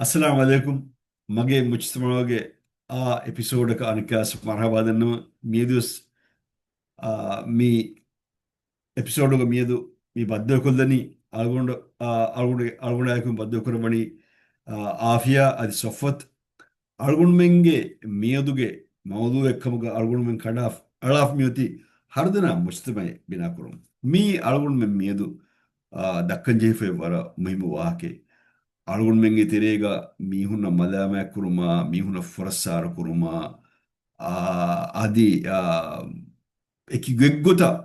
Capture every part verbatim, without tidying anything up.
އައްސަލާމު ޢަލައިކުމް. މަގޭ މުޖްތަމަޢުގެ އާ އެޕިސޯޑަކަށް އަނެއްކާވެސް މަރުޙަބާ ދަންނަވަން. މިއަދުވެސް، އާ، މި އެޕިސޯޑުގަ މިއަދު މި ބައްދަލުކޮށްލަނީ އަޅުގަނޑު، އާ، އަޅުގަނޑު، އަޅުގަނޑާއެކު ބައްދަލުކުރައްވަނީ، އާ، އާފިޔާ އަދި ޞަފްވަތު. އަޅުގަނޑުމެންގެ މިއަދުގެ މައުޟޫޢެއްކަމުގަ އަޅުގަނޑުމެން ކަނޑާ އަޅާފަ މިއޮތީ ހަރުދަނާ މުޖްތަމަޢެއް ބިނާކުރުން. މީ އަޅުގަނޑުމެން މިއަދު، އާ، ދައްކަން ޖެހިފައި ވަރަށް މުހިއްމު ވާހަކައެއް. އަޅުގަނޑުމެންގެ ތެރޭގަ މީހުންނަށް މަލާމާތްކުރުމާ، މީހުންނަށް ފުރައްސާރަ ކުރުމާ، އާ، އަދި، އާ، އެކި ގޮތްގޮތަށް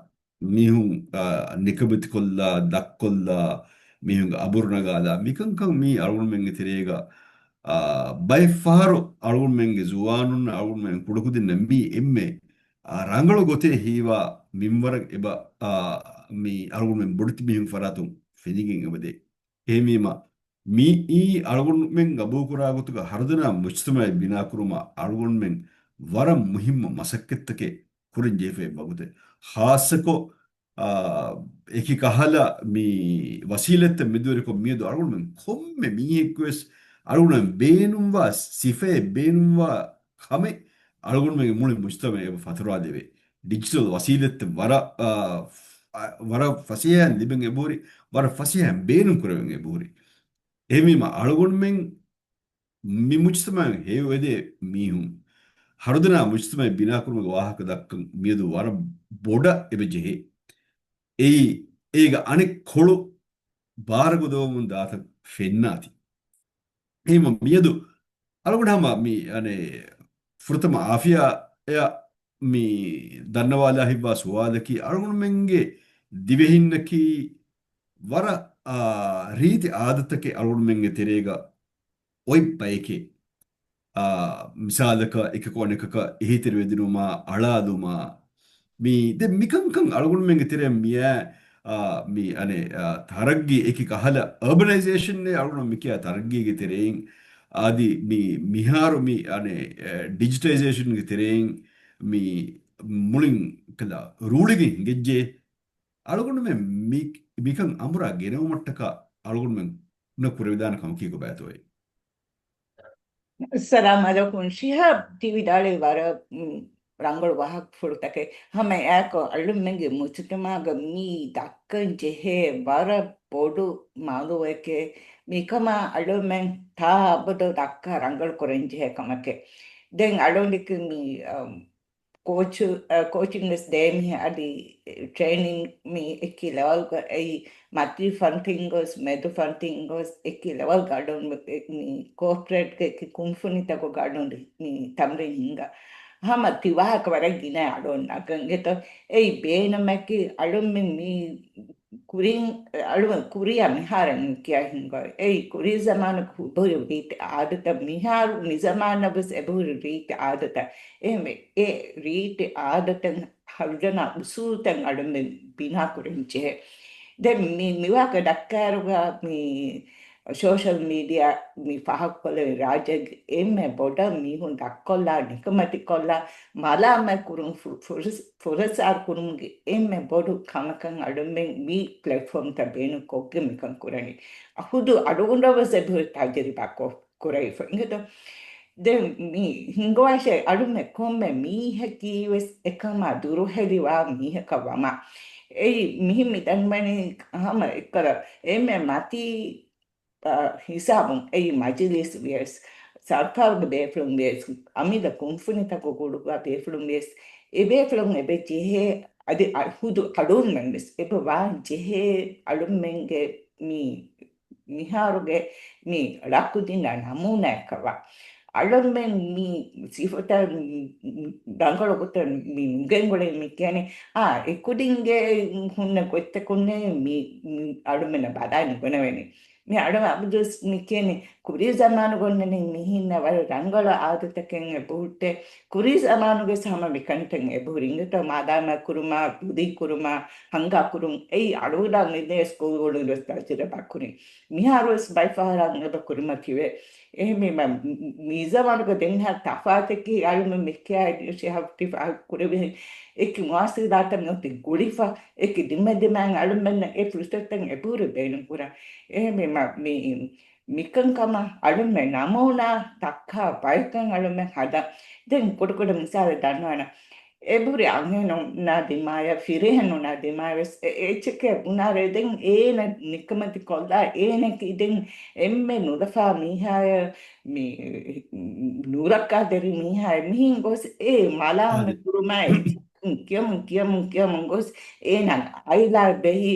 މީހުން، އާ، ނިކަމެތިކޮށްލާ، ދަށްކޮށްލާ، މީހުންގެ އަބުރު ނަގާލާ، މިކަންކަން މީ އަޅުގަނޑުމެންގެ ތެރޭގަ، އާ، ބައެއް ފަހަރު އަޅުގަނޑުމެންގެ ޒުވާނުންނަށް، އަޅުގަނޑުމެން ކުޑަކުދިންނަށް މީ އެންމެ، އާ، ރަނގަޅު ގޮތެއް ހީވާ މިންވަރަށް އެބަ، އާ، މީ އަޅުގަނޑުމެން ބޮޑެތި މީހުން ފަރާތުން ފެނިގެން އެބަދޭ. އެހެންވީމަ، މިއީ އަޅުގަނޑުމެން ގަބޫލުކުރާ ގޮތުގަ ހަރުދަނާ މުޖްތަމަޢެއް ބިނާކުރުމަށް އަޅުގަނޑުމެން ވަރަށް މުހިއްމު މަސައްކަތްތަކެއް ކުރަން ޖެހިފައި ވަގުތެއް. ޚާއްޞަކޮށް، އާ، އެކި ކަހަލަ މި ވަސީލަތްތައް މެދުވެރިކޮށް މިއަދު އަޅުގަނޑުމެން ކޮންމެ މީހެއްގެވެސް އަޅުގަނޑުމެން ބޭނުންވާ ސިފައެއް ބޭނުންވާ ކަމެއް އަޅުގަނޑުމެންގެ މުޅި މުޖްތަމަޢަށް އެބަ ފަތުރާލެވޭ. ޑިޖިޓަލް ވަސީލަތްތައް ވަރަށް، އާ، ވަރަށް ފަސޭހައިން ލިބެން އެބަހުރި، ވަރަށް ފަސޭހައިން ބޭނުން ކުރެވެން އެބަހުރި. އެހެންވީމަ، އަޅުގަނޑުމެން މި މުޖްތަމަޢަށް ހެޔޮއެދޭ މީހުން ހަރުދަނާ މުޖްތަމަޢެއް ބިނާކުރުމުގެ ވާހަކަ ދައްކަން މިއަދު ވަރަށް ބޮޑަށް އެބަ ޖެހޭ. އެއީ، އޭގަ އަނެއްކޮޅު ބާރުގަދަވަމުން ދާތަން ފެންނާތީ. އެހެންވީމަ މިއަދު އަޅުގަނޑު ހަމަ މި، އަނެއް، ފުރަތަމަ އާފިޔާއަށް މި ދަންނަވާލާ ހިތްވާ ސުވާލަކީ، އަޅުގަނޑުމެންގެ ދިވެހިންނަކީ ވަރަށް، އާ، ރީތި އާދަތަކެއް އަޅުގަނޑުމެންގެ ތެރޭގަ އޮތް ބައެކޭ. އާ، މިސާލަކަށް އެކަކު އަނެކަކަށް އެހީތެރިވެދިނުމާ، އަޅާލުމާ، މި، ދެން މިކަންކަން އަޅުގަނޑުމެންގެ ތެރެއަށް މިއާ، އާ، މި، އަނެއް، އާ، ތަރައްގީ އެކި ކަހަލަ އަރބަނައިޒޭޝަންއޭ އަޅުގަނޑު މިކިޔާ ތަރައްގީގެ ތެރެއިން، އަދި މި، މިހާރު މި، އަނެއް، އެ، ޑިޖިޓައިޒޭޝަންގެ ތެރެއިން މި މުޅިން ކަލަ ރޫޅިގެން ހިނގައްޖެ. އަޅުގަނޑުމެން މި، މިކަން އަނބުރާ ގެނައުމަށްޓަކާ އަޅުގަނޑުމެންނަށް ކުރެވިދާނެ ކަމަކީ ކޮބާތޯއޭ؟ އައްސަލާމު ޢަލައިކުމް. ޝިހާބް ތި ވިދާޅުވީ ވަރަށް، މް، ރަނގަޅު ވާހަކަފުޅުތަކެއް. ހަމަ އެއާއެކު އަޅުމެންގެ މުޖުތަމަޢުގަ މި ދައްކަން ޖެހޭ ވަރަށް ބޮޑު މައުޟޫޢެކޭ. މިކަމާ އަޅުމެން ތާ އަބަދު ދައްކާ ރަނގަޅު ކުރަން ޖެހޭ ކަމެކޭ. ދެން އަޅުގަނޑަކީ މި، އަ، ކޯޗު، އަ، ކޯޗިން ވެސް ދޭ މީހެއް އަދި ޓްރޭނިން މި އެކި ލެވަލްގަ އެއީ މަތީ ފަންތިން ގޮސް، މެދު ފަންތިން ގޮސް، އެކި ލެވަލްގަ އަޑުން މި ކޯޕްރޭޓްގެ އެކި ކުންފުނިތަކުގަ އަޑުން މި ތަމްރީން ހިންގާ. ހަމަ ތި ވާހަކަ ވަރަށް ގިނަ އަޑުން ނަގަން އެތަ؟ އެއީ ބޭނުމަކީ އަޅުން މި، މި ކުރިން، އަޅުގަނޑު ކުރިއަށް މިހާރަށް ކިޔާ ހިނގާ. އެއީ ކުރީ ޒަމާނުގެ އެބަހުރި ރީތި އާދަތައް، މިހާރު މި ޒަމާނަށް ވެސް އެބަހުރި ރީތި އާދަތައް. އެހެންވެ، އެ ރީތި އާދަތައް ހަރުދަނާ އުސޫލުތައް އަޅުމެން ބިނާކުރަން ޖެހޭ. ދެން މި، މިވާހަކަ ދައްކާއިރުގަ މި ސޯޝަލް މީޑިއާ މި ފާހަގަކޮށްލެވި ރާއްޖޭގެ އެންމެ ބޮޑަށް މީހުން ދަށްކޮށްލާ، ނިކަމެތިކޮށްލާ، މަލާމާތް ކުރުން ފު-، ފުރަސް-، ފުރައްސާރަ ކުރުމުގެ އެންމެ ބޮޑު ކަމަކަށް އަޅުމެން މި ޕްލެޓްފޯމްތައް ބޭނުން ކޮށްގެން މިކަން ކުރަނީ. އަ، ހުދު އަޅުގަނޑަށް ވެސް އެބަހުރި ތަޖުރިބާ ކޮށް، ކުރެވިފަ. އިނގޭތޯ؟ ދެން މި ހިނގަވާށޭ އަޅުމެން ކޮންމެ މީހަކީ ވެސް އެކަމާ ދުރުހެލިވާ މީހަކަށް ވަމާ. އެއީ މިހެން މި ދަންނަވަނީ ހަމަ އެއްކަލަ އެންމެ މަތީ އަ، ހިސާބުން އެއީ މަޖިލީސް ވިޔަސް، ސަރުކާރުގެ ބޭފުޅުން ވިޔަސް، އަމިއްލަ ކުންފުނިތަކުގެ ގުޅުގަ ބޭފުޅުން ވިޔަސް، އެ ބޭފުޅުން އެބަ ޖެހޭ، އަދި އަ، ހުދު އަޅުންމެން ވެސް އެބަ ވާން ޖެހޭ އަޅުންމެންގެ މި މިހާރުގެ މި ޅަކުދިންނަށް ނަމޫނާއަކަށްވާ. އަޅުންމެން މި ސިފަތައް ރަނގަޅު ގޮތަށް މި ނުގެންގުޅޭ މި ކިޔަނީ، އާ، އެ ކުދިންގެ ހުންނަ ގޮތްތަކުންނޭ މި، މި އަޅުމެންނަށް ބަލާ ނުގަނެވޭނެ. މި އަޅު އަބްދުސް މި ކިޔަނީ، ކުރީ ޒަމާނުގަ އޮންނަނީ މިހިންނަ ވަރަށް ރަނގަޅަށް އާދަތަކެއް އެބަހުއްޓޭ. ކުރީ ޒަމާނުގެ ހަމަ މިކަންތައް އެބަހުރި. އިނގޭތޯ މާލާމާ ކުރުމާ، ކުދި ކުރުމާ، ހަނގާ ކުރުން، އެއީ އަޅުގަނޑާ މިދޭ ސްކޫލް ގުޅުން ވެސް ތަޖުރިބާ ކުރިން. މިހާރު ވެސް ބައެއް ފަހަރަށް އެބަ ކުރިމަތިވޭ. އެހެންވީމަ، މި ޒަމާނުގަ ދެން ހަ ތަފާތަކީ އަޅުމެން މި ކިޔާ ޝިހާބް ތި ފާހަގަ ކުރެވިހެން އެކި މުވާސިލާތައް އޮތީ ގުޅިފަ، އެކި ދިމަދިމާއިން އަޅުމެންނަށް އެ ފުރުސަތުތައް އެބަހުރި ބޭނުން ކުރާ. އެހެންވީމަ، މި މިކަންކަމަށް އަޅުމެ ނަމޫނާ ތައްކާ ބަޔަކަށް އަޅުމެ ހަދަން. ދެން ކުޑަކުޑަ މިސާލެއް ދަންނަވަނަ. އެބުރި އަންހެނުންނާ ދިމާޔަށް، ފިރިހެނުންނާ ދިމާޔަށް ވެސް އެ-، އެއްޗެކޭ ބުނާރޭ. ދެން އޭނަ ނިކަމެތި ކޮށްލާ އޭނަކީ ދެން އެންމެ ނުލަފާ މީހާޔަށް، މި ނުރައްކާ ދެރި މީހާޔަށް މިހެން ގޮސް އެ މަލާމަތް ކުރުމާ އެ ކިޔަމުން، ކިޔަމުން، ކިޔަމުން ގޮސް އޭނާ އައިލާ ބެހި،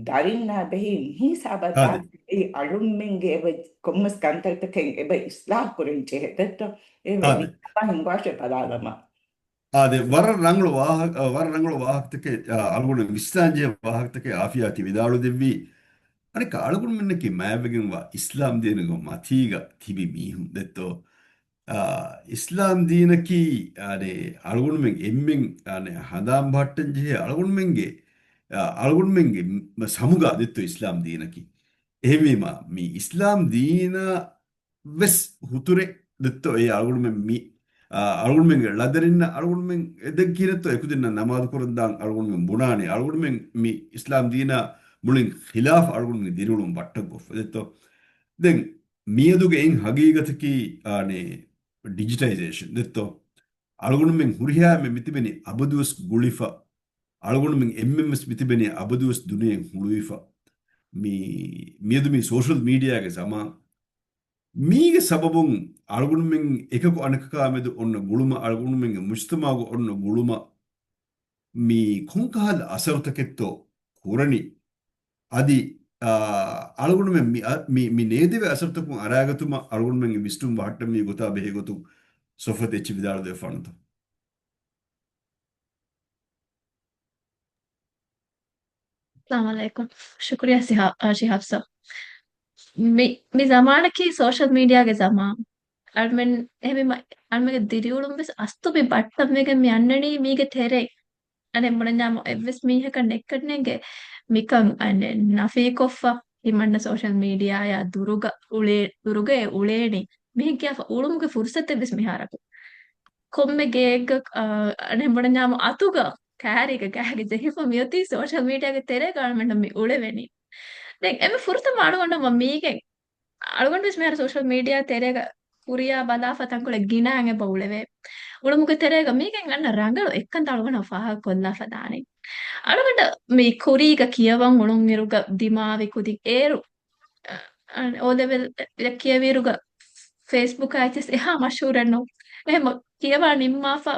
ދަރިންނާ ބެހި މިހިސާބަށް ދާ އެ އަޅުމެންގެ އެބަ ކޮންމެސް ކަންތައްތަކެއް އެބަ އިސްލާހް ކުރަން ޖެހޭ ދެއްތޯ؟ އެ ވެ އާދެ. މިކަމާ ހިނގުވާށޭ ބަލާލަމާ. އާދެ، ވަރަށް ރަނގަޅު ވާހަ-، ވަރަށް ރަނގަޅު ވާހަކަތަކެއް، އަ، އަޅުގަނޑު ވިސްނާންޖެހޭ ވާހަކަތަކެއް އާފިޔާ ތި ވިދާޅުވެދެއްވީ. އަނެއްކާ އަޅުގަނޑުމެންނަކީ މާތްވެގެންވާ އިސްލާމް ދީނުގެ މަތީގަ ތިބި މީހުން ދެއްތޯ؟ އާ، އިސްލާމް ދީނަކީ، އަނެ، އަޅުގަނޑުމެން އެންމެން، އަނެ، ހަނދާން ބަހައްޓަން ޖެހޭ އަޅުގަނޑުމެންގެ، އާ، އަޅުގަނޑުމެންގެ ސަމުގާ ދެއްތޯ އިސްލާމް ދީނަކީ. އެހެންވީމާ، މި އިސްލާމް ދީނަށް ވެސް ހުތުރެއް ދެއްތޯ އެ އަޅުގަނޑުމެން މި، އާ، އަޅުގަނޑުމެންގެ ޅަދަރިންނަށް އަޅުގަނޑުމެން އެ ދެން ކިހިނެއްތޯ އެކުދިންނަށް ނަމާދު ކުރަން ދާން އަޅުގަނޑުމެން ބުނާނެ. އަޅުގަނޑުމެން މި އިސްލާމް ދީނާ މުޅިން ޚިލާފަށް އަޅުގަނޑުމެންގެ ދިރިއުޅުން ބައްޓަން ކޮށްފަ ދެއްތޯ. ދެން މިއަދުގެ އެއް ހަގީގަތަކީ، އާނެ، ޑިޖިޓައިޒޭޝަން ދެއްތޯ. އަޅުގަނޑުމެން ހުރިހާ މި ތިބެނީ އަބަދުވެސް ގުޅިފަ. އަޅުގަނޑުމެން އެންމެންވެސް މި ތިބެނީ އަބަދުވެސް ދުނިޔެއިން ހުޅުވިފަ. މި، މިއަދު މި ސޯޝަލް މީޑިއާގެ ޒަމާން. މީގެ ސަބަބުން އަޅުގަނޑުމެން އެކަކު އަނެކަކާ މެދު އޮންނަ ގުޅުމަށް، އަޅުގަނޑުމެންގެ މުޖްތަމަޢުގަ އޮންނަ ގުޅުމަށް މި ކޮންކަހަލަ އަސަރުތަކެއްތޯ ކުރަނީ؟ އަދި، އާ، އަޅުގަނޑުމެން މި، އަ، މި، މި ނޭދެވޭ އަސަރުތަކުން އަރާގަތުމަށް އަޅުގަނޑުމެންގެ ވިސްނުން ބަހައްޓަންވީ ގޮތާ ބެހޭ ގޮތުން ސޮފްވަތް އެއްޗެއް ވިދާޅުދެވިފާނަތޯ؟ އައްސަލާމު ޢަލައިކުމް. ޝުކުރިއްޔާ ޝިހާ-، އާ، ޝިހާބް ސާ. މި، މި ޒަމާނަކީ ސޯޝަލް މީޑިއާގެ ޒަމާން. އަޅުމެން އެހެންވީމަ، އަޅުމެންގެ ދިރިއުޅުން ވެސް އަސްލު މި ބައްޓަންވެގެން މި އަންނަނީ މީގެ ތެރެއިން. އަނެއް ބުނަންޏާމު އެއްވެސް މީހަކަށް ނެއްކަންނޭނގެ މިކަން އަނެއް ނަފީކޮށްފަ ތިމަންނަ ސޯޝަލް މީޑިއާއާ ދުރުގަ އުޅޭ، ދުރުގައޭ އުޅޭނީ. މިހެން ކިޔާފަ އުޅުމުގެ ފުރުސަތެއް ވެސް މިހާރަކު. ކޮންމެ ގެއެއްގަ، އަ، އަނެއް ބުނަންޏާމު އަތުގަ ކާރީގަ ގާގެ ޖެހިފަ މިއޮތީ ސޯޝަލް މީޑިއާގެ ތެރޭގަ އަޅުމެންނަށް މި އުޅެވެނީ. ދެން އެންމެ ފުރަތަމަ އަޅުގަނޑު މީގެން އަޅުގަނޑު ވެސް މިހާރު ސޯޝަލް މީޑިއާ ތެރޭގަ ކުރިޔާ ބަލާފަ ތަންކޮޅެއް ގިނައިން އެބަ އުޅެވޭ. އުޅުމުގެ ތެރޭގަ މީގެން އަންނަ ރަނގަޅު އެއްކަންތައް އަޅުގަނޑަށް ފާހަގަ ކޮށްލާފަ ދާނެ. އަޅުގަނޑަށް މި ކުރީގަ ކިޔަވަން އުޅުންއިރުގަ ދިމާވި ކުދިން އޭރު، އަ، އޯ ލެވެލް ކިޔެވިއިރުގަ ފޭސްބުކާ އެއްޗެސް އެހާ މަޝްހޫރެއް ނޫން. އެހެން ކިޔަވާ ނިންމާފަ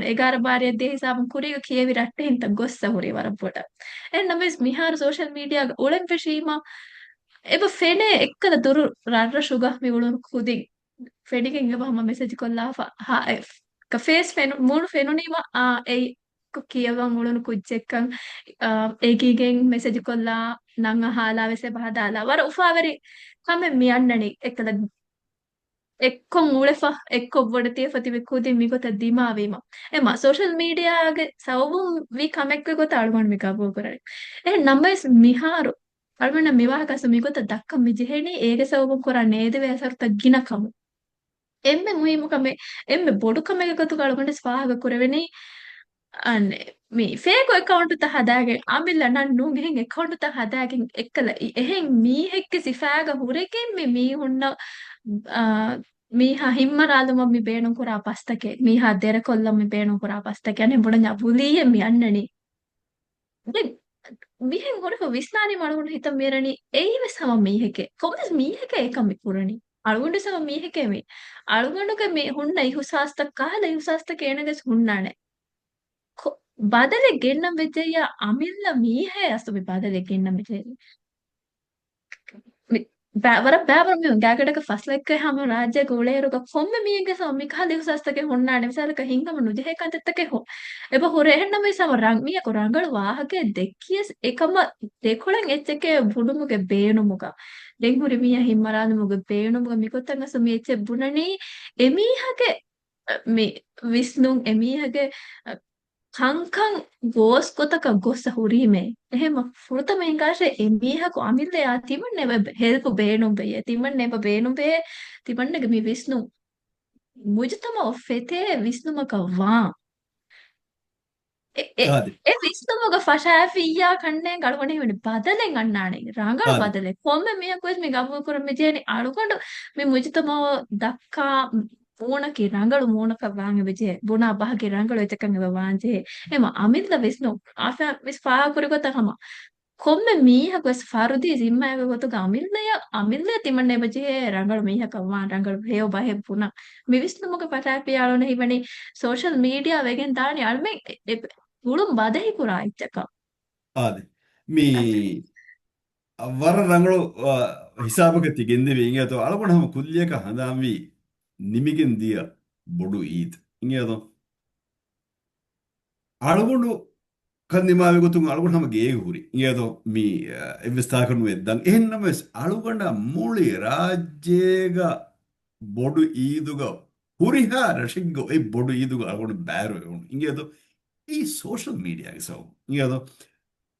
އެގާރަ ބާރަ ދޭ ހިސާބުން ކުރީގަ ކިޔެވި ރައްޓެހިންތައް ގޮއްސަ ހުރީ ވަރަށް ބޮޑަށް. އެހެން ނަމަވެސް މިހާރު ސޯޝަލް މީޑިއާގަ އުޅެން ފެށީމަ، އެބަ ފެނޭ އެއްކަލަ ދުރު ރަށްރަށުގަ މި އުޅުނު ކުދިން ފެނިގެން އެބަ ހަމަ މެސެޖް ކޮށްލާފަ، ހާ، އެ، ކ-، ފޭސް ފެނު-، މޫނު ފެނުނީމަ، އާ، އެއީ ކިޔަވަން އުޅުނު ކުއްޖެއްކަން، އާ، އެގީގެން މެސެޖް ކޮށްލާ، ނަން އަހާލާ ވެސް އެބަ ހަދާލާ. ވަރަށް އުފާވެރި ކަމެއް މި އަންނަނީ. އެއްކަލަ އެއްކޮށް އުޅެފަ، އެއްކޮށް ބޮޑެތިވެފަ ތިބި ކުދިން މިގޮތަށް ދިމާވީމަ. އެމަ، ސޯޝަލް މީޑިއާގެ ސަބަބުން ވީ ކަމެއްގެ ގޮތަށް އަޅުގަނޑު މި ގަބޫލު ކުރަނީ. އެހެން ނަމަވެސް މިހާރު އަޅުގަނޑަށް މި ވާހަކަ މިގޮތަށް ދައްކަން މި ޖެހެނީ އޭގެ ސަބަބުން ކުރާ ނޭދެވޭ އަސަރުތައް ގިނަ ކަމުން. އެންމެ މުހިއްމު ކަމެއް، އެންމެ ބޮޑު ކަމެއްގެ ގޮތުގަ އަޅުގަނޑު ވެސް ފާހަގަ ކުރެވެނީ، އަނެއް، މި ފޭކު އެކައުންޓުތައް ހަދާގެން، އަމިއްލަ ނަން ނޫން އެހެން އެކައުންޓުތައް ހަދާގެން، އެއްކަލަ އި-، އެހެން މީހެއްގެ ސިފައިގަ ހުރެގެން މި މީހުންނަށް، އާ، މީހާ ހިތްމަރާލުމަށް މި ބޭނުންކުރާ ބަސްތަކެއް، މީހާ ދެރަކޮށްލަން މި ބޭނުންކުރާ ބަސްތަކެއް، އަނެއް ބުނަންޏާ ބުލީއެއް މި އަންނަނީ. ދެން މިހެން ހުރިފަ ވިސްނާލީމަ އަޅުގަނޑު ހިތަށް މިއެރަނީ އެއީ ވެސް ހަމަ މީހެކޭ. ކޮންމެސް މީހެކޭ އެކަން މި ކުރަނީ. އަޅުގަނޑު ވެސް ހަމަ މީހެކޭ މި. އަޅުގަނޑުގެ މި ހުންނަ އިހުސާސްތައް ކަހަލަ އިހުސާސްތަކެއް އޭނަގެ ވެސް ހުންނާނެ. ކޮ-، ބަދަލެއް ގެންނަން ވެއްޖެއްޔާ އަމިއްލަ މީހޭ އަސްލު މި ބަދަލެއް ގެންނަން ވެއްޖެއްޔާ. މި ބަ-، ވަރަށް ބައިވަރު މީހުން ގާގަޑަކަށް ފަސް ލައްކައެއް ހަމަ ރާއްޖޭގަ އުޅޭއިރުގަ ކޮންމެ މީހެއްގެ ސަމަ މިކަހަލަ އިހުސާސްތަކެއް ހުންނާނެ. މިސާލަކަށް ހިނގަމުން ނުޖެހޭ ކަންތައްތަކެއް ހު-، އެބަ ހުރޭ. އެހެންނަމަވެސް ހަމަ ރަން-، މީހަކު ރަނގަޅު ވާހަކައެއް ދެއްކިޔަސް އެކަމަށް ދެކޮޅަށް އެއްޗެކޭ ބުނުމުގެ ބޭނުމުގަ. ދެން ހުރި މީހާ ހިތްމަރާލުމުގެ ބޭނުމުގަ މިގޮތަށް އަސް މި އެއްޗެއް ބުނަނީ އެމީހަކެ މި ވިސްނުން އެމީހެއްގެ ކަންކަން ގޯސް ގޮތަކަށް ގޮއްސަ ހުރީމޭ. އެހެންމަ ފުރަތަމަ ހިނގާށޭ އެމީހަކު އަމިއްލަޔާ ތިމަންނަ އެބަ ހެލްޕު ބޭނުންވެޔޭ. ތިމަންނަ އެބަ ބޭނުންވެޔޭ. ތިމަންނަގެ މި ވިސްނުން މުޖުތަމައަށް ފެތޭ ވިސްނުމަކަށް ވާން. އެ، އެ، އާދެ. އެ ވިސްނުމުގަ ފަށާފިއްޔާ ކަންނޭނގެ އަޅުގަނޑު ހީވަނީ ބަދަލެއް އަންނާނެ. ރަނގަޅު އާދެ. ބަދަލެއް. ކޮންމެ މީހަކުވެސް މި ގަބޫލުކުރަން މިޖެހެނީ އަޅުގަނޑު މި މުޖުތަމައަށް ދައްކާ މޫނަކީ ރަނގަޅު މޫނަކަށް ވާން އެބަޖެހޭ. ބުނާ ބަހަކީ ރަނގަޅު އެތަކަށް އެބަ ވާން ޖެހޭ. އެމަ އަމިއްލަ ވިސްނު އާފިޔާ ވެސް ފާހަގަކުރި ގޮތަށް ހަމަ ކޮންމެ މީހަކުވެސް ފަރުދީ ޒިންމާއެއްގެ ގޮތުގަ އަމިއްލަޔަށް، އަމިއްލަޔަށް ތިމަންނަ އެބަޖެހޭ ރަނގަޅު މީހަކަށް ވާން، ރަނގަޅު ހެޔޮ ބަހެއް ބުނަން. މި ވިސްނުމުގެ ފަށާފިއްޔާ އަޅުގަނޑަށް ހީވަނީ ސޯޝަލް މީޑިއާ ވެގެން ދާނީ އަޅުމެން އެ، އެ، ގުޅުން ބަދަހި ކުރާ އެއްޗަކަށް. އާދެ. މި އާދެ. ވަރަށް ރަނގަޅު، އާ، ހިސާބަކަށް ތި ގެންދެވީ އިނގޭތޯ. އަޅުގަނޑު ހަމަ ކުއްލިއަކަށް ހަނދާންވީ ނިމިގެން ދިޔަ ބޮޑު އީދު އިނގޭތޯ. އަޅުގަނޑު ކަން ދިމާވި ގޮތުން އަޅުގަނޑު ހަމަ ގޭގަ ހުރި. އިނގޭތޯ މި، އ، އެއްވެސް ތާކަށް ނުވެ ދަން. އެހެން ނަމަވެސް އަޅުގަނޑަށް މުޅި ރާއްޖޭގަ ބޮޑު އީދުގަ ހުރިހާ ރަށެއްގަ އޮތް ބޮޑު އީދުގަ އަޅުގަނޑު ބައިވެރިވެވުނު. އިނގޭތޯ އެއީ ސޯޝަލް މީޑިއާގެ ސަބަބު. އިނގޭތޯ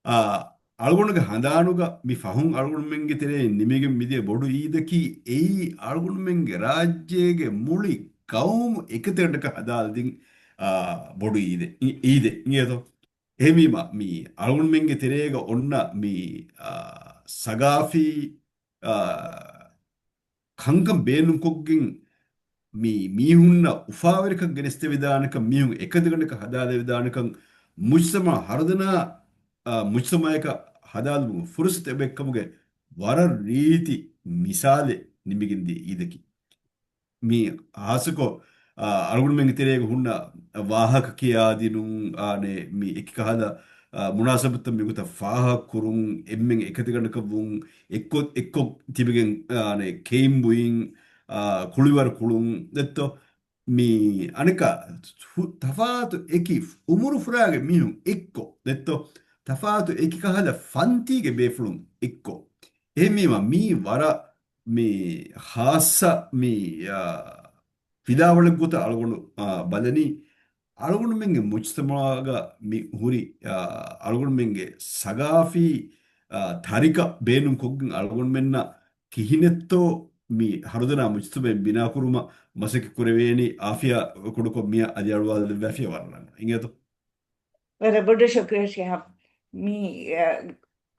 އާ، އަޅުގަނޑުގެ ހަނދާނުގަ މި ފަހުން އަޅުގަނޑުމެންގެ ތެރެއިން ނިމިގެން މިދިޔަ ބޮޑު އީދަކީ އެއީ އަޅުގަނޑުމެންގެ ރާއްޖޭގެ މުޅި ގައުމު އެކަތިގަނޑަކަށް ހަދާލަދިން، އާ، ބޮޑު އީދެއް، އީ-، އީދެއް އިނގޭތޯ. އެހެންވީމަ، މި އަޅުގަނޑުމެންގެ ތެރޭގަ އޮންނަ މި، އާ، ސަގާފީ، އާ، ކަންކަން ބޭނުންކޮށްގެން މި މީހުންނަށް އުފާވެރިކަން ގެނެސްދެވިދާނެކަން، މީހުން އެކަތިގަނޑަކަށް ހަދާލެވިދާނެކަން، މުޖްތަމަޢު ހަރުދަނާ، އާ، މުޖްތަމަޢަކަށް ހަދާލުމުގެ ފުރުސަތު އެބައެއްކަމުގެ ވަރަށް ރީތި މިސާލެއް ނިމިގެންދިޔަ އީދަކީ. މި ހާއްސަކޮށް، އާ، އަޅުގަނޑުމެންގެ ތެރޭގަ ހުންނަ ވާހަކަ ކިޔާދިނުން، އާނެ، މި އެކި ކަހަލަ، އާ، މުނާސަބަތުތައް މިގޮތަށް ފާހަގަކުރުން، އެންމެން އެކަތިގަނޑަކަށްވުން، އެއްކޮށް، އެއްކޮށް ތިބިގެން، އާނެ، ކެއިން ބުއިން، އާ، ކުޅިވަރު ކުޅުން ދެއްތޯ. މި އަނެކާ ހު-، ތަފާތު އެކި އުމުރު ފުރާގެ މީހުން އެއްކޮށް ދެއްތޯ. ތަފާތު އެކި ކަހަލަ ފަންތީގެ ބޭފުޅުން އެއްކޮށް. އެހެންވީމަ މީ ވަރަށް މި ހާއްސަ މި، އާ، ފިލާވަޅެއްގޮތަށް އަޅުގަނޑު، އާ، ބަލަނީ، އަޅުގަނޑުމެންގެ މުޖްތަމަޢުގަ މި ހުރި، އާ، އަޅުގަނޑުމެންގެ ސަގާފީ، އާ، ތަރިކަ ބޭނުންކޮށްގެން އަޅުގަނޑުމެންނަށް ކިހިނެއްތޯ މި ހަރުދަނާ މުޖްތަމަޢެއް ބިނާކުރުމަށް މަސައްކަތް ކުރެވޭނީ. އާފިޔާ ކުޑަކޮށް މިއަށް އަލިއަޅުވާލެއްވާފިޔާ ވަރަށް ރަނގަޅު. އިނގޭތޯ؟ ވަރަށް ބޮޑަށް ޝުކުރިއްޔާ ޝިހާބް. މި، އަ،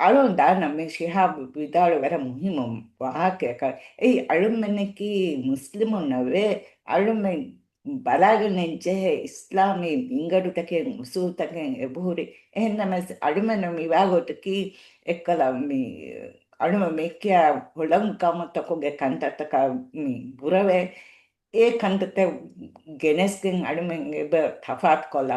އަޅުން ދާނަ މި ޝިހާބް ވިދާޅު ވަރަށް މުހިއްމު ވާހަކައަކަށް. އެއީ އަޅުމެންނަކީ މުސްލިމުންނަށް ވޭ. އަޅުމެން ބަލާގަނެން ޖެހޭ އިސްލާމީ މިންގަޑުތަކެއް، އުސޫލްތަކެއް އެބަހުރި. އެހެންނަމަވެސް އަޅުމެންނަށް މިވާގޮތަކީ އެއްކަލަ މި އަޅުމެން މިކިޔާ ހުޅަނގު ގައުމުތަކުގެ ކަންތައްތަކަށް މި ބުރަވޭ. އެ ކަންތައްތައް ގެނެސްގެން އަޅުމެން އެބަ ތަފާތުކޮށްލާ.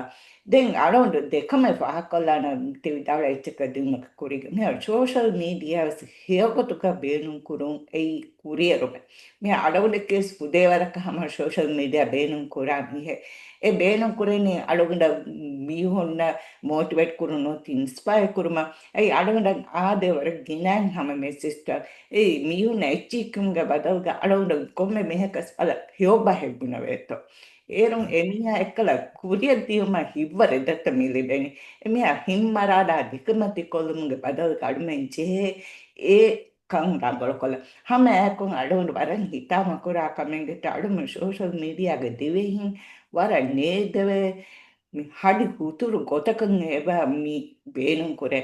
ދެން އަޅުގަނޑު ދެކަމެއް ފާހަގަކޮށްލާނަން ތި ވިދާޅުވި އެއްޗަކަށް ދިނުމަކަށް ކުރިގެން. މިހާރު ސޯޝަލް މީޑިއާ ވެސް ހެޔޮގޮތުގަ ބޭނުންކުރުން އެއީ ކުރިއެރުމެއް. މި އަޅުގަނޑަކީ ވެސް ފުދޭ ވަރަކަށް ހަމަ ސޯޝަލް މީޑިއާ ބޭނުން ކުރާ މީހެއް. އެ ބޭނުން ކުރެނީ އަޅުގަނޑަށް މީހުންނަށް މޯޓިވޭޓް ކުރުން ނުވަތަ އިންސްޕަޔަރ ކުރުމަށް. އެއީ އަޅުގަނޑަށް އާދޭ ވަރަށް ގިނައިން ހަމަ މެސެޖްތައް. އެއީ މީހުންނަށް އެއްޗިހިކުރުމުގެ ބަދަލުގަ އަޅުގަނޑު ކޮންމެ މީހަކަސް އަލަށް ހެޔޮ ބަހެއް ބުނެވޭތޯ. އޭރުން އެމީހާ އެއްކަލަ ކުރިއަށް ދިޔުމަށް ހިތްވަރެއް ދައްތަ މި ލިބެނީ. އެމީހާ ހިތްމަރާލާ ދިކަމަތި ކޮށްލުމުގެ ބަދަލުގަ އަޅުމެން ޖެހޭ އެ ކަން ރަނގަޅުކޮށްލަ. ހަމައެކުން އަޅުގަނޑު ވަރަށް ހިތާމަކުރާ ކަމެއްގެ އަޅުމެން ސޯޝަލް މީޑިއާގެ ދިވެހިން ވަރަށް ނޭދެވޭ މި ހަޑި ހުތުރު ގޮތަކަށް އެބަ މި ބޭނުން ކުރޭ.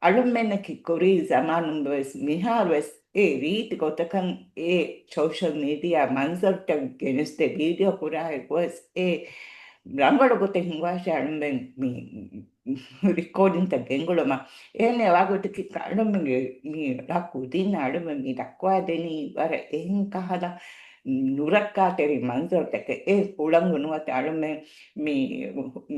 އަޅުމެންނަކީ ކުރީ ޒަމާނުން ވެސް މިހާރު ވެސް އެ ރީތި ގޮތަކަށް އެ ސޯޝަލް މީޑިއާ މަންޒަރުތައް ގެނެސްދޭ ވީޑިއޯ ކުރާ އެކު ވެސް އެ ރަނގަޅު ގޮތެއް ހިނގުވާށޭ އަޅުމެން މި ރިކޯޑިންތައް ގެންގުޅުމަށް. އެހެން ވާގޮތަކީ އަޅުމެންގެ މި ރަށް ކުދިން އަޅުމެން މި ދައްކަވާދެނީ ވަރަށް އެހެން ކަހަލަ ނުރައްކާތެރި މަންޒަރުތަކެއް. އެ ހުޅަނގު ނުވަތަ އަޅުމެން މި،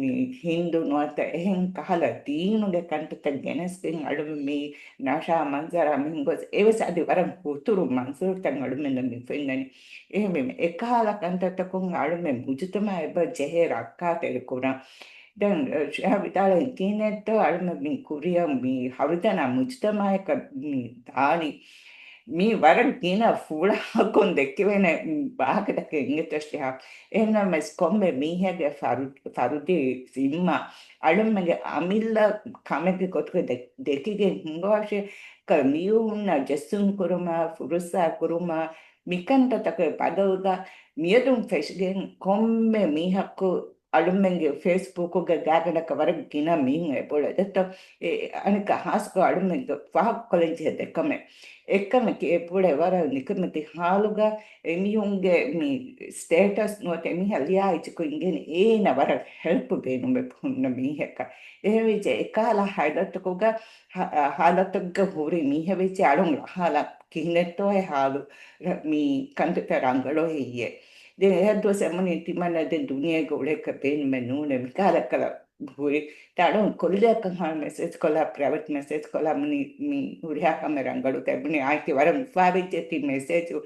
މި ހިނދު ނުވަތަ އެހެން ކަހަލަ ދީނުގެ ކަންތައްތައް ގެނެސްގެން އަޅުމެން މި ނަޝާ މަންޒަރާ މިހިނގޮސް އެވެސް އަދި ވަރަށް ހުތުރު މަންޒަރުތައް އަޅުމެންނަށް މި ފެންނަނީ. އެހެންވީމަ އެކަހަލަ ކަންތައްތަކުން އަޅުމެން މުޖުތަމަޢަށް އެބަ ޖެހޭ ރައްކާތެރި ކުރަން. ދެން، އަ، ޝިހާބް ވިދާޅުވީ ކިހިނެއްތޯ އަޅުމެން މި ކުރިއަށް މި ހަރުދަނާ މުޖުތަމަޢަކަށް މި ދާނީ. މީ ވަރަށް ގިނަ ފުޅާކޮށް ދެއްކެވޭނެ ވާހަކަތަކެއް އިނގޭތޯ ޝިހާބް. އެހެންނަމަވެސް ކޮންމެ މީހެއްގެ ފަރު-، ފަރުދީ ޒިންމާ އަޅުމެންގެ އަމިއްލަ ކަމެއްގެ ގޮތުގަ ދެ-، ދެކިގެން ހިނގުވާށޭ، ކަ-، މީހުންނަށް ޖެއްސުން ކުރުމަށް، ފުރުސާ ކުރުމަށް، މިކަންތައްތަކުގެ ބަދަލުގަ މިއަދުން ފެށިގެން ކޮންމެ މީހަކު އަޅުމެންގެ ފޭސްބުކުގެ ގާގަނޑަކަށް ވަރަށް ގިނަ މީހުން އެބޮޅެ ދެއްތޯ. އެ، އަނެއްކާ ހާސްކޮށް އަޅުމެންގެ ފާހަގަކޮށްލަން ޖެހޭ ދެކަމެއް. އެކަމަކީ އެބޮޅެ ވަރަށް ނިކަމެތި ހާލުގަ އެމީހުންގެ މި ސްޓޭޓަސް ނުވަތަ އެމީހާ ލިޔާ އެއްޗަކު އިނގޭނެ އޭނަ ވަރަށް ހެލްޕް ބޭނުމެއް ހުންނަ މީހަކަށް. އެހެންވެއްޖެ އެކާލަ ހާލަތަކުގަ، ހާ-، ހާލަތަކުގަ ހުރި މީހެއް ވެއްޖެ އަޅުން ހާލަ ކިހިނެއްތޯ އެ ހާލު ރަ-، މި ކަންތައްތައް ރަނގަޅު ހެއްޔޭ؟ ދެން އެހައްދުވަސް އެމަނި ތިމަންނަ ދެން ދުނިޔޭގަ އުޅޭކަށް ބޭނުމެއް ނޫނޭ. މިކާލަކަލަ ހުރި ތަޅުން ކޮށްލޭކަން ހާ މެސެޖް ކޮށްލާ، ޕްރައިވެޓް މެސެޖް ކޮށްލާ މުނި މި ހުރިހާ ކަމެއް ރަނގަޅު ތެބުނި އާއެކި ވަރަށް އުފާވެއްޖެ ތި މެސެޖު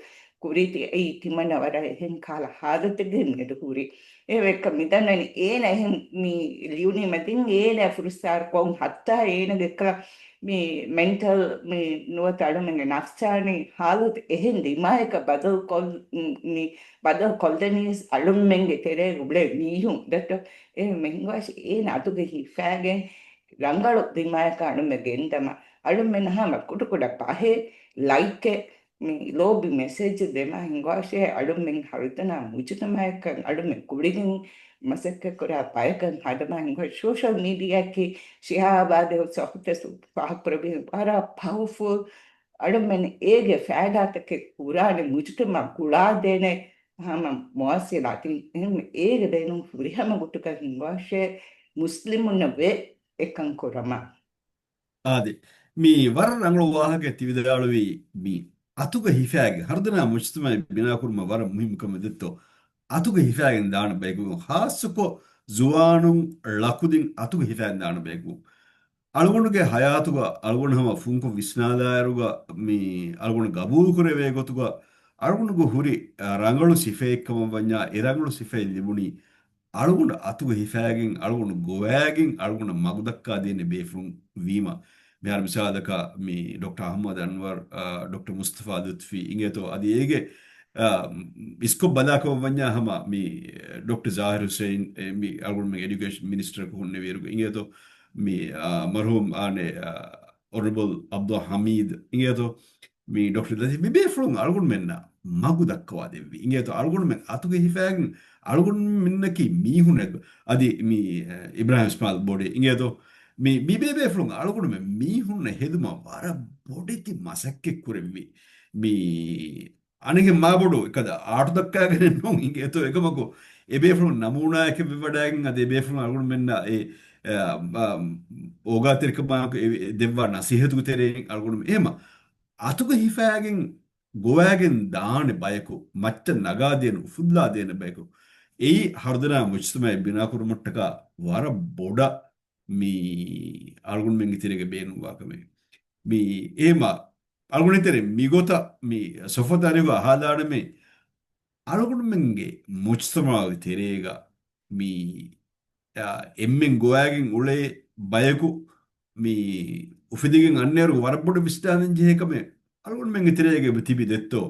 ކުރީތި އެއީ ތިމަންނަ ވަރަށް އެހެން ކާލަ ހާލަތެއްގެ މެދު ހުރި. އެވެއްކަ މިދަންނަނީ އޭނަ އެހެން މި ލިޔުނީމަ ދެން އޭނަ ފުރުސާރަ ކޮން ހައްތާ އޭނަގެ ކަ-، މި މެންޓަލް މި ނުވަތަ އަޅުމެންގެ ނަފްސާނީ ހާލަތު އެހެން ދިމާޔަކަށް ބަދަލު ކޮށް-، މި ބަދަލު ކޮށްލަނީސް އަޅުމެންގެ ތެރޭގަ އުޅޭ މީހުން ދެއްތޯ. އެ މެހިނގާށި އޭނަ އަތުގަ ހިފާގެން ރަނގަޅު ދިމާޔަކަށް އަޅުމެ ގެންދަމަ އަޅުމެން ހަމަ ކުޑަކުޑަ ޕަހެއް ލައިކެއް މި ލޯބި މެސެޖް ދެމާ ހިނގާށޭ އަޅުމެން ހަރުދަނާ މުޖުތަމައަކަށް އަޅުމެން ކުޅިގެން މަސައްކަތްކުރާ ބަޔަކަށް ހަދަމާ ހިނގާ ސޯޝަލް މީޑިއާއަކީ ޝިހާބާދެ ސޮހުތަސް ފާހަގަކުރެއްވި ވަރަށް ޕަވަރފުލް އަޅުމެން އޭގެ ފައިދާތަކެއް ކުރާނެ މުޖުތަމަ ގުޅާދޭނެ ހަމަ މުވާސިލާތިން އެހެން އޭގެ ބޭނުން ފުރިހަމަ ގޮތުގަ ހިނގާށޭ މުސްލިމުންނަށް ވެ އެކަން ކުރަމާ. އާދެ، މި ވަރަށް ރަނގަޅު ވާހަކައެއް ތި ވިދާޅުވީ، މި އަތުގަ ހިފާގެން، ހަރުދަނާ މުޖުތަމައެއް ބިނާކުރުމަށް ވަރަށް މުހިއްމު ކަމެއް ދެއްތޯ. އަތުގަ ހިފާގެން ދާނެ ބަޔަކު، ޚާއްޞަކޮށް ޒުވާނުން ޅަކުދިން އަތުގަ ހިފާގެން ދާނެ ބަޔަކު. އަޅުގަނޑުގެ ހަޔާތުގަ އަޅުގަނޑު ހަމަ ފުންކޮށް ވިސްނާލާއިރުގަ، މި އަޅުގަނޑު ގަބޫލުކުރެވޭ ގޮތުގަ، އަޅުގަނޑުގެ ހުރި، އަ، ރަނގަޅު ސިފައެއްކަމަށް ވަންޏާ، އެ ރަނގަޅު ސިފައެއް ލިބުނީ އަޅުގަނޑު އަތުގަ ހިފާގެން، އަޅުގަނޑު ގޮވާގެން، އަޅުގަނޑަށް މަގު ދައްކާ ދޭނެ ބޭފުޅުން ވީމަ. މިހާރު މިސާލަކަށް މި ޑޮކްޓަރ އަޙްމަދު އަންވަރު، އާ، ޑޮކްޓަރ މުސްތަފާ ލުތްފީ އިނގޭތޯ، އަދި އޭގެ، އާ، އިސްކޮށް ބަލާކަމަށް ވަންޏާ ހަމަ މި ޑޮކްޓަރ ޒާހިރު ހުސެއިން، އެ، މި އަޅުގަނޑުމެން އެޑިއުކޭޝަން މިނިސްޓަރަކު ހުންނެވިއިރު އިނގޭތޯ، މި، އާ، މަރުހޫމް އާނެ، އާ، އޮނަރަބަލް އަބްދުލް ހަމީދު އިނގޭތޯ، މި ޑޮކްޓަރ ލަތީފް މި ބޭފުޅުން އަޅުގަނޑުމެންނަށް މަގު ދައްކަވާ ދެއްވި. އިނގޭތޯ އަޅުގަނޑުމެން އަތުގަ ހިފާގެން އަޅުގަނޑުމެންނަކީ މީހުންނެއް. އަދި މި، އެ، އިބްރާހިމް އިސްމާއިލް ބޮޑެ އިނގޭތޯ މި، މި ބޭބޭފުޅުން އަޅުގަނޑުމެން މީހުންނަށް ހެދުމަށް ވަރަށް ބޮޑެތި މަސައްކަތް ކުރެއްވި. މި އަނެއްހެން މާބޮޑު އެކަލަ އާޓު ދައްކާގެނެއް ނޫން އިނގޭތޯ އެކަމަކު އެ ބޭފުޅުން ނަމޫނާއަކަށް ވެވަޑައިގެން އަދި އެ ބޭފުޅުން އަޅުގަނޑުމެންނަށް އެ، އެ، އަ، އޯގާތެރިކަމާއެކު އެ، އެ ދެއްވާ ނަސީހަތުގެ ތެރެއިން އަޅުގަނޑު އެހެމަ އަތުގަ ހިފާގެން ގޮވާގެން ދާނެ ބަޔަކު، މައްޗަށް ނަގާދޭނެ، އުފުއްލާދޭނެ ބަޔަކު. އެއީ ހަރުދަނާ މުޖުތަމައެއް ބިނާކުރުމަށްޓަކާ ވަރަށް ބޮޑަށް މި އަޅުގަނޑުމެންގެ ތެރޭގަ ބޭނުންވާ ކަމެއް. މި އޭމަ އަޅުގަނޑު ތެރެ މިގޮތަށް މި ސޮފްވަތް އަރިހުގަ އަހާލާނަމޭ، އަޅުގަނޑުމެންގެ މުޖުތަމައުގެ ތެރޭގަ މި، އާ، އެންމެން ގޮވާގެން އުޅޭ ބަޔަކު މި އުފެދިގެން އަންނައިރު ވަރަށް ބޮޑަށް ވިސްނާލަން ޖެހޭ ކަމެއް އަޅުގަނޑުމެންގެ ތެރޭގަ ތިބި ދެއްތޯ.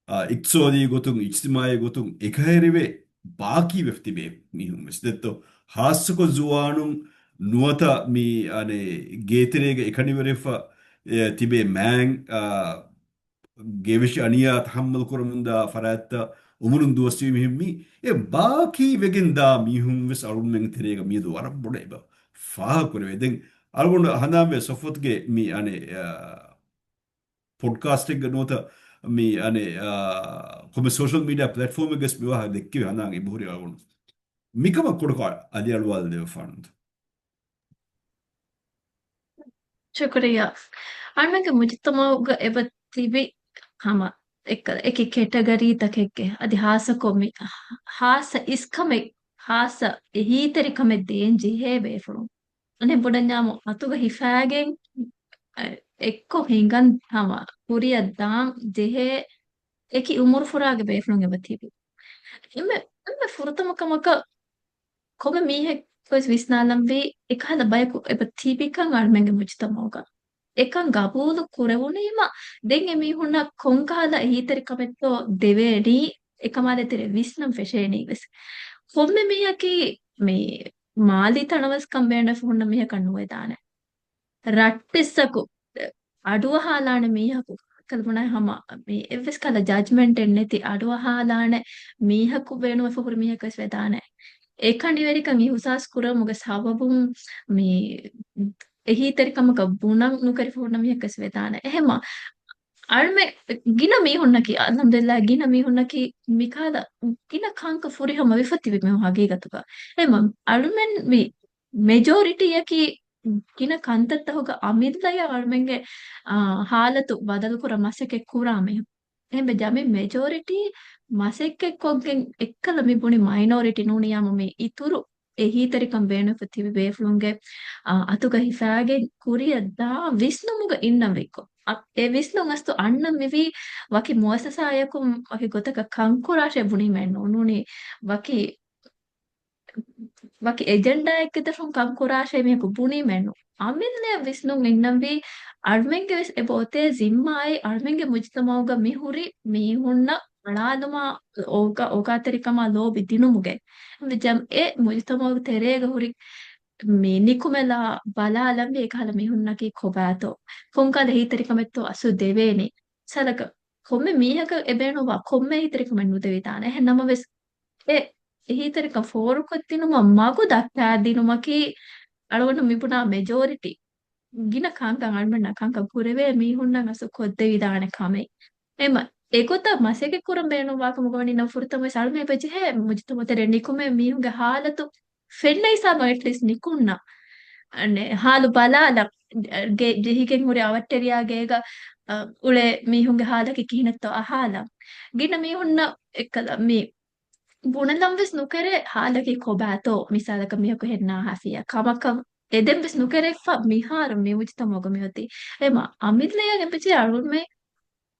އާ، އިޤްތިޞާދީ ގޮތުން، އިޖްތިމާޢީ ގޮތުން އެކަހެރިވެ ބާކީވެފަ ތިބޭ މީހުން ވެސް ދެއްތޯ. ޚާއްޞަކޮށް ޒުވާނުން ނުވަތަ މި، އަނެއް، ގޭތެރޭގަ އެކަނިވެރިވެފަ، އެ، ތިބޭ މާތް، އާ، ގެވެށި އަނިޔާ ތަޙައްމަލް ކުރަމުންދާ ފަރާތްތައް އުމުރުން ދުވަސްވީ މިހެން މި އެ ބާކީ ވެގެން ދާ މީހުން ވެސް އަޅުގަނޑުމެންގެ ތެރޭގަ މިއަދު ވަރަށް ބޮޑަށް އެބަ ފާހަގަކުރެވޭ. ދެން އަޅުގަނޑު ހަނދާންވޭ ސޮފްވަތްގެ މި އަނެއް، އާ، ޕޮޑްކާސްޓެއްގަ ނުވަތަ މި އަނެއް، އާ، ކޮމެ ސޯޝަލް މީޑިއާ ޕްލެޓްފޯމެއްގަސް މި ވާހަކަ ދެއްކެވި ހަނދާން އެބަހުރި އަޅުގަނޑު. މިކަމަށް ކުޑަކޮށް އަލިއަޅުވާލަދެވިފާނަންތަ؟ ޝުކުރިއްޔާ. އަޅުގަނޑުގެ މުޖުތަމައުގަ އެބަ ތިބި ހަމަ އެއްކަލަ އެކި ކެޓަގަރީތަކެއްގެ އަދި ހާއްސަކޮށް މި ހާއްސަ އިސްކަމެއް، ހާއްސަ އެހީތެރިކަމެއް ދޭން ޖެހޭ ބޭފުޅުން. އަނެއް ބުނަންޏާމު އަތުގަ ހިފާގެން، އެ، އެއްކޮށް ހިނގަން ހަމަ ކުރިއަށް ދާން ޖެހޭ އެކި އުމުރުފުރާގެ ބޭފުޅުން އެބަ ތިބި. އެންމެ، އެންމެ ފުރަތަމަ ކަމަކަށް ކޮންމެ މީހެއް ވެސް ވިސްނާލަންވީ އެކަހަލަ ބަޔަކު އެބަ ތިބިކަން އަޅުމެންގެ މުޖުތަމައުގަ. އެކަން ގަބޫލު ކުރެވުނީމަ، ދެން އެމީހުންނަށް ކޮންކަހަލަ އެހީތެރިކަމެއްތޯ ދެވޭނީ، އެކަމާ ދޭތެރޭ ވިސްނަން ފެށޭނީ ވެސް. ކޮންމެ މީހަކީ މި މާލީ ތަނަވަސްކަން ބޭނުންވެފަ ހުންނަ މީހަކަށް ނުވެދާނެ. ރައްޓެއްސަކު އަޑުއަހާލާނެ މީހަކު ކަލަ ބުނާ ހަމަ މި އެއްވެސް ކަލަ ޖަޖްމަންޓެއް ނެތި އަޑުއަހާލާނެ މީހަކު ބޭނުންވެފަ ހުރި މީހަކު ވެސް ވެދާނެ. އެކަނިވެރިކަން އިހުސާސް ކުރުމުގެ ސަބަބުން މި އެހީތެރިކަމަކަށް ބުނަން ނުކެރި ފުހުންނަ މީހަކަސް ވެދާނެ. އެހެމަ އަޅުމެ ގިނަ މީހުންނަކީ، އަލްޙަމްދުލިއްލާ، ގިނަ މީހުންނަކީ މިކާލަ ގިނަ ކަންކަ ފުރިހަމަ ވެފަ ތިބި މީހުން ހަގީގަތުގަ. އެހެމަ އަޅުމެން މި މެޖޯރިޓީއަކީ ގިނަ ކަންތައްތަހުގަ އަމިއްލަޔަށް އަޅުމެންގެ، އާ، ހާލަތު ބަދަލުކުރަން މަސައްކަތް ކުރާ މީހުން. އެހެންވެ ޖަމި މެޖޯރިޓީ މަސައްކަތްކޮށްގެން އެއްކަލަ މި ބުނި މައިނޯރިޓީ ނޫނިއްޔާމު މި އިތުރު އެހީތެރިކަން ބޭނުންވެފަ ތިބި ބޭފުޅުންގެ، އާ، އަތުގަ ހިފާގެން ކުރިއަށް ދާ ވިސްނުމުގަ އިންނަން ވެއްކޮ. އަ، އެ ވިސްނުން އަސްތު އަންނަން މިވީ ވަކި މުއައްސަސާއަކުން ވަކި ގޮތަކަށް ކަންކުރާށޭ ބުނީމެއް ނޫނީ ވަކި ވަކި އެޖެންޑާއެއްގެ ދަށުން ކަންކުރާށޭ މީހަކު ބުނީމެއް ނޫން. އަމިއްލަޔަށް ވިސްނުން އިންނަންވީ އަޅުމެންގެ ވެސް އެބަ އޮތޭ ޒިންމާއެއް އަޅުމެންގެ މުޖުތަމައުގަ މިހުރި މީހުންނަށް އަޅާލުމާ އޯގާ-، އޯގާތެރިކަމާ ލޯބި ދިނުމުގެ. އެ މުޖުތަމައުގެ ތެރޭގަ ހުރި މި ނިކުމެލާ ބަލާލަންވީ އެކަހަލަ މީހުންނަކީ ކޮބާތޯ؟ ކޮންކަހަލަ އެހީތެރިކަމެއްތޯ އަސްލު ދެވޭނީ؟ މިސާލަކަށް ކޮންމެ މީހަކަށް އެބޭނުންވާ ކޮންމެ އެހީތެރިކަމެއް ނުދެވިދާނެ. އެހެން ނަމަވެސް، އެ އެހީތެރިކަން ފޯރުކޮށްދިނުމަށް މަގު ދައްކާދިނުމަކީ އަޅުގަނޑު މިބުނާ މެޖޯރިޓީ ގިނަ ކަންކަން އަޅުމެންނަށް ކަންކަން ކުރެވޭ މީހުންނަށް އަސްލު ކޮށްދެވިދާނެ ކަމެއް. އެމަ އެގޮތަށް މަސައްކަތް ކުރަން ބޭނުންވާކަމުގަ ވަނީ ނަމަ ފުރަތަމަވެސް އަޅުމެން އެބަޖެހޭ މުޖުތަމައު ތެރޭ ނިކުމޭ މީހުންގެ ހާލަތު ފެންނަ ހިސާބަށް އެޓްލީސްޓް ނިކުންނަ. އަނެއް ހާލު ބަލާލަ، ގެ-، ޖެހިގެން ހުރި އަވަށްޓެރިޔާ ގޭގަ، އަ، އުޅޭ މީހުންގެ ހާލަކީ ކިހިނެއްތޯ އަހާލަ. ގިނަ މީހުންނަށް އެއްކަލަ މި ބުނެލަން ވެސް ނުކެރޭ ހާލަކީ ކޮބާތޯ، މިސާލަކަށް މީހަކު ހެންނާހާފިޔާ ކަމަކަށް އެދެން ވެސް ނުކެރެފަ މިހާރު މި މުޖުތަމައުގަ މިއޮތީ. އެމަ އަމިއްލަޔަށް އެބަޖެހޭ އަޅުމެ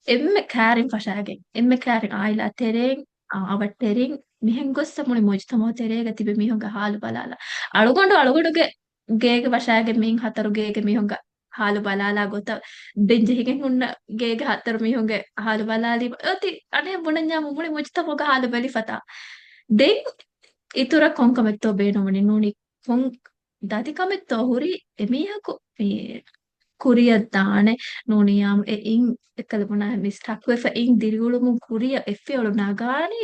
އެންމެ ކާރިން ފަށާގެން، އެންމެ ކާރިން އާއިލާ ތެރެއިން، އަ، އަވަށްޓެރިން، މިހެން ގޮއްސަ މުޅި މުޖުތަމައު ތެރޭގަ ތިބި މީހުންގެ ހާލު ބަލާލާ. އަޅުގަނޑު އަޅުގަނޑުގެ ގޭގެ ވަށާގެން މިއިން ހަތަރު ގޭގެ މީހުންގެ ހާލު ބަލާލާ ގޮތަށް ދެން ޖެހިގެން ހުންނަ ގޭގެ ހަތަރު މީހުންގެ ހާލު ބަލާލީ އޮތީ އަނެއް ބުނަންޏާމު މުޅި މުޖުތަމައުގެ ހާލު ބެލިފަތާ. ދެން އިތުރަށް ކޮންކަމެއްތޯ ބޭނުންވަނީ ނޫނީ ކޮން ދަތިކަމެއްތޯ ހުރީ އެމީހަކު މި ކުރިއަށް ދާނެ ނޫނިއްޔާމު އެ އިން އެކަލަ ބުނާ މި ސްޓަކްވެފަ އިން ދިރިއުޅުމުން ކުރިއަށް އެއްފިޔަވަޅު ނަގާނީ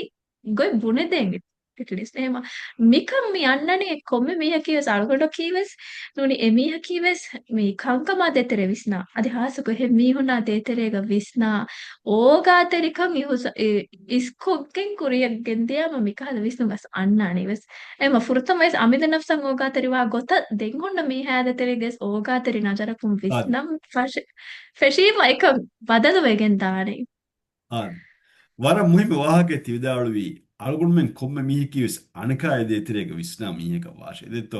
ގޮތް ބުނެދޭން އެޓްލީސްޓް. އެހެމަ މިކަން މި އަންނަނީ ކޮންމެ މީހަކީ ވެސް އަޅުގަނޑަކީ ވެސް ނޫނީ އެމީހަކީ ވެސް މި ކަންކަމާ ދޭތެރޭ ވިސްނާ. އަދި ހާއްސަކޮށް އެހެން މީހުންނާ ދޭތެރޭގަ ވިސްނާ އޯގާތެރިކަން އިހުސ-، އި-، އިސްކޮށްގެން ކުރިއަށް ގެންދިޔާމަ މިކަހަލަ ވިސްނުން އަސް އަންނާނީ ވެސް. އެމަ ފުރަތަމަވެސް އަމިއްލަ ނަފްސަށް އޯގާތެރިވާ ގޮތަށް ދެން ހުންނަ މީހާ ދޭތެރޭގެ އޯގާތެރި ނަޒަރަކުން ވިސްނަން ފަށެ-، ފެށީމަ އެކަން ބަދަލުވެގެން ދާނެ. އާނ. ވަރަށް މުހިއްމު ވާހަކައެއް ތި ވިދާޅުވީ، އަޅުގަނޑުމެން ކޮންމެ މީހަކީ ވެސް އަނެކާ ދޭތެރޭގަ ވިސްނާ މީހަކަށް ވާށޭ. ދެއްތޯ؟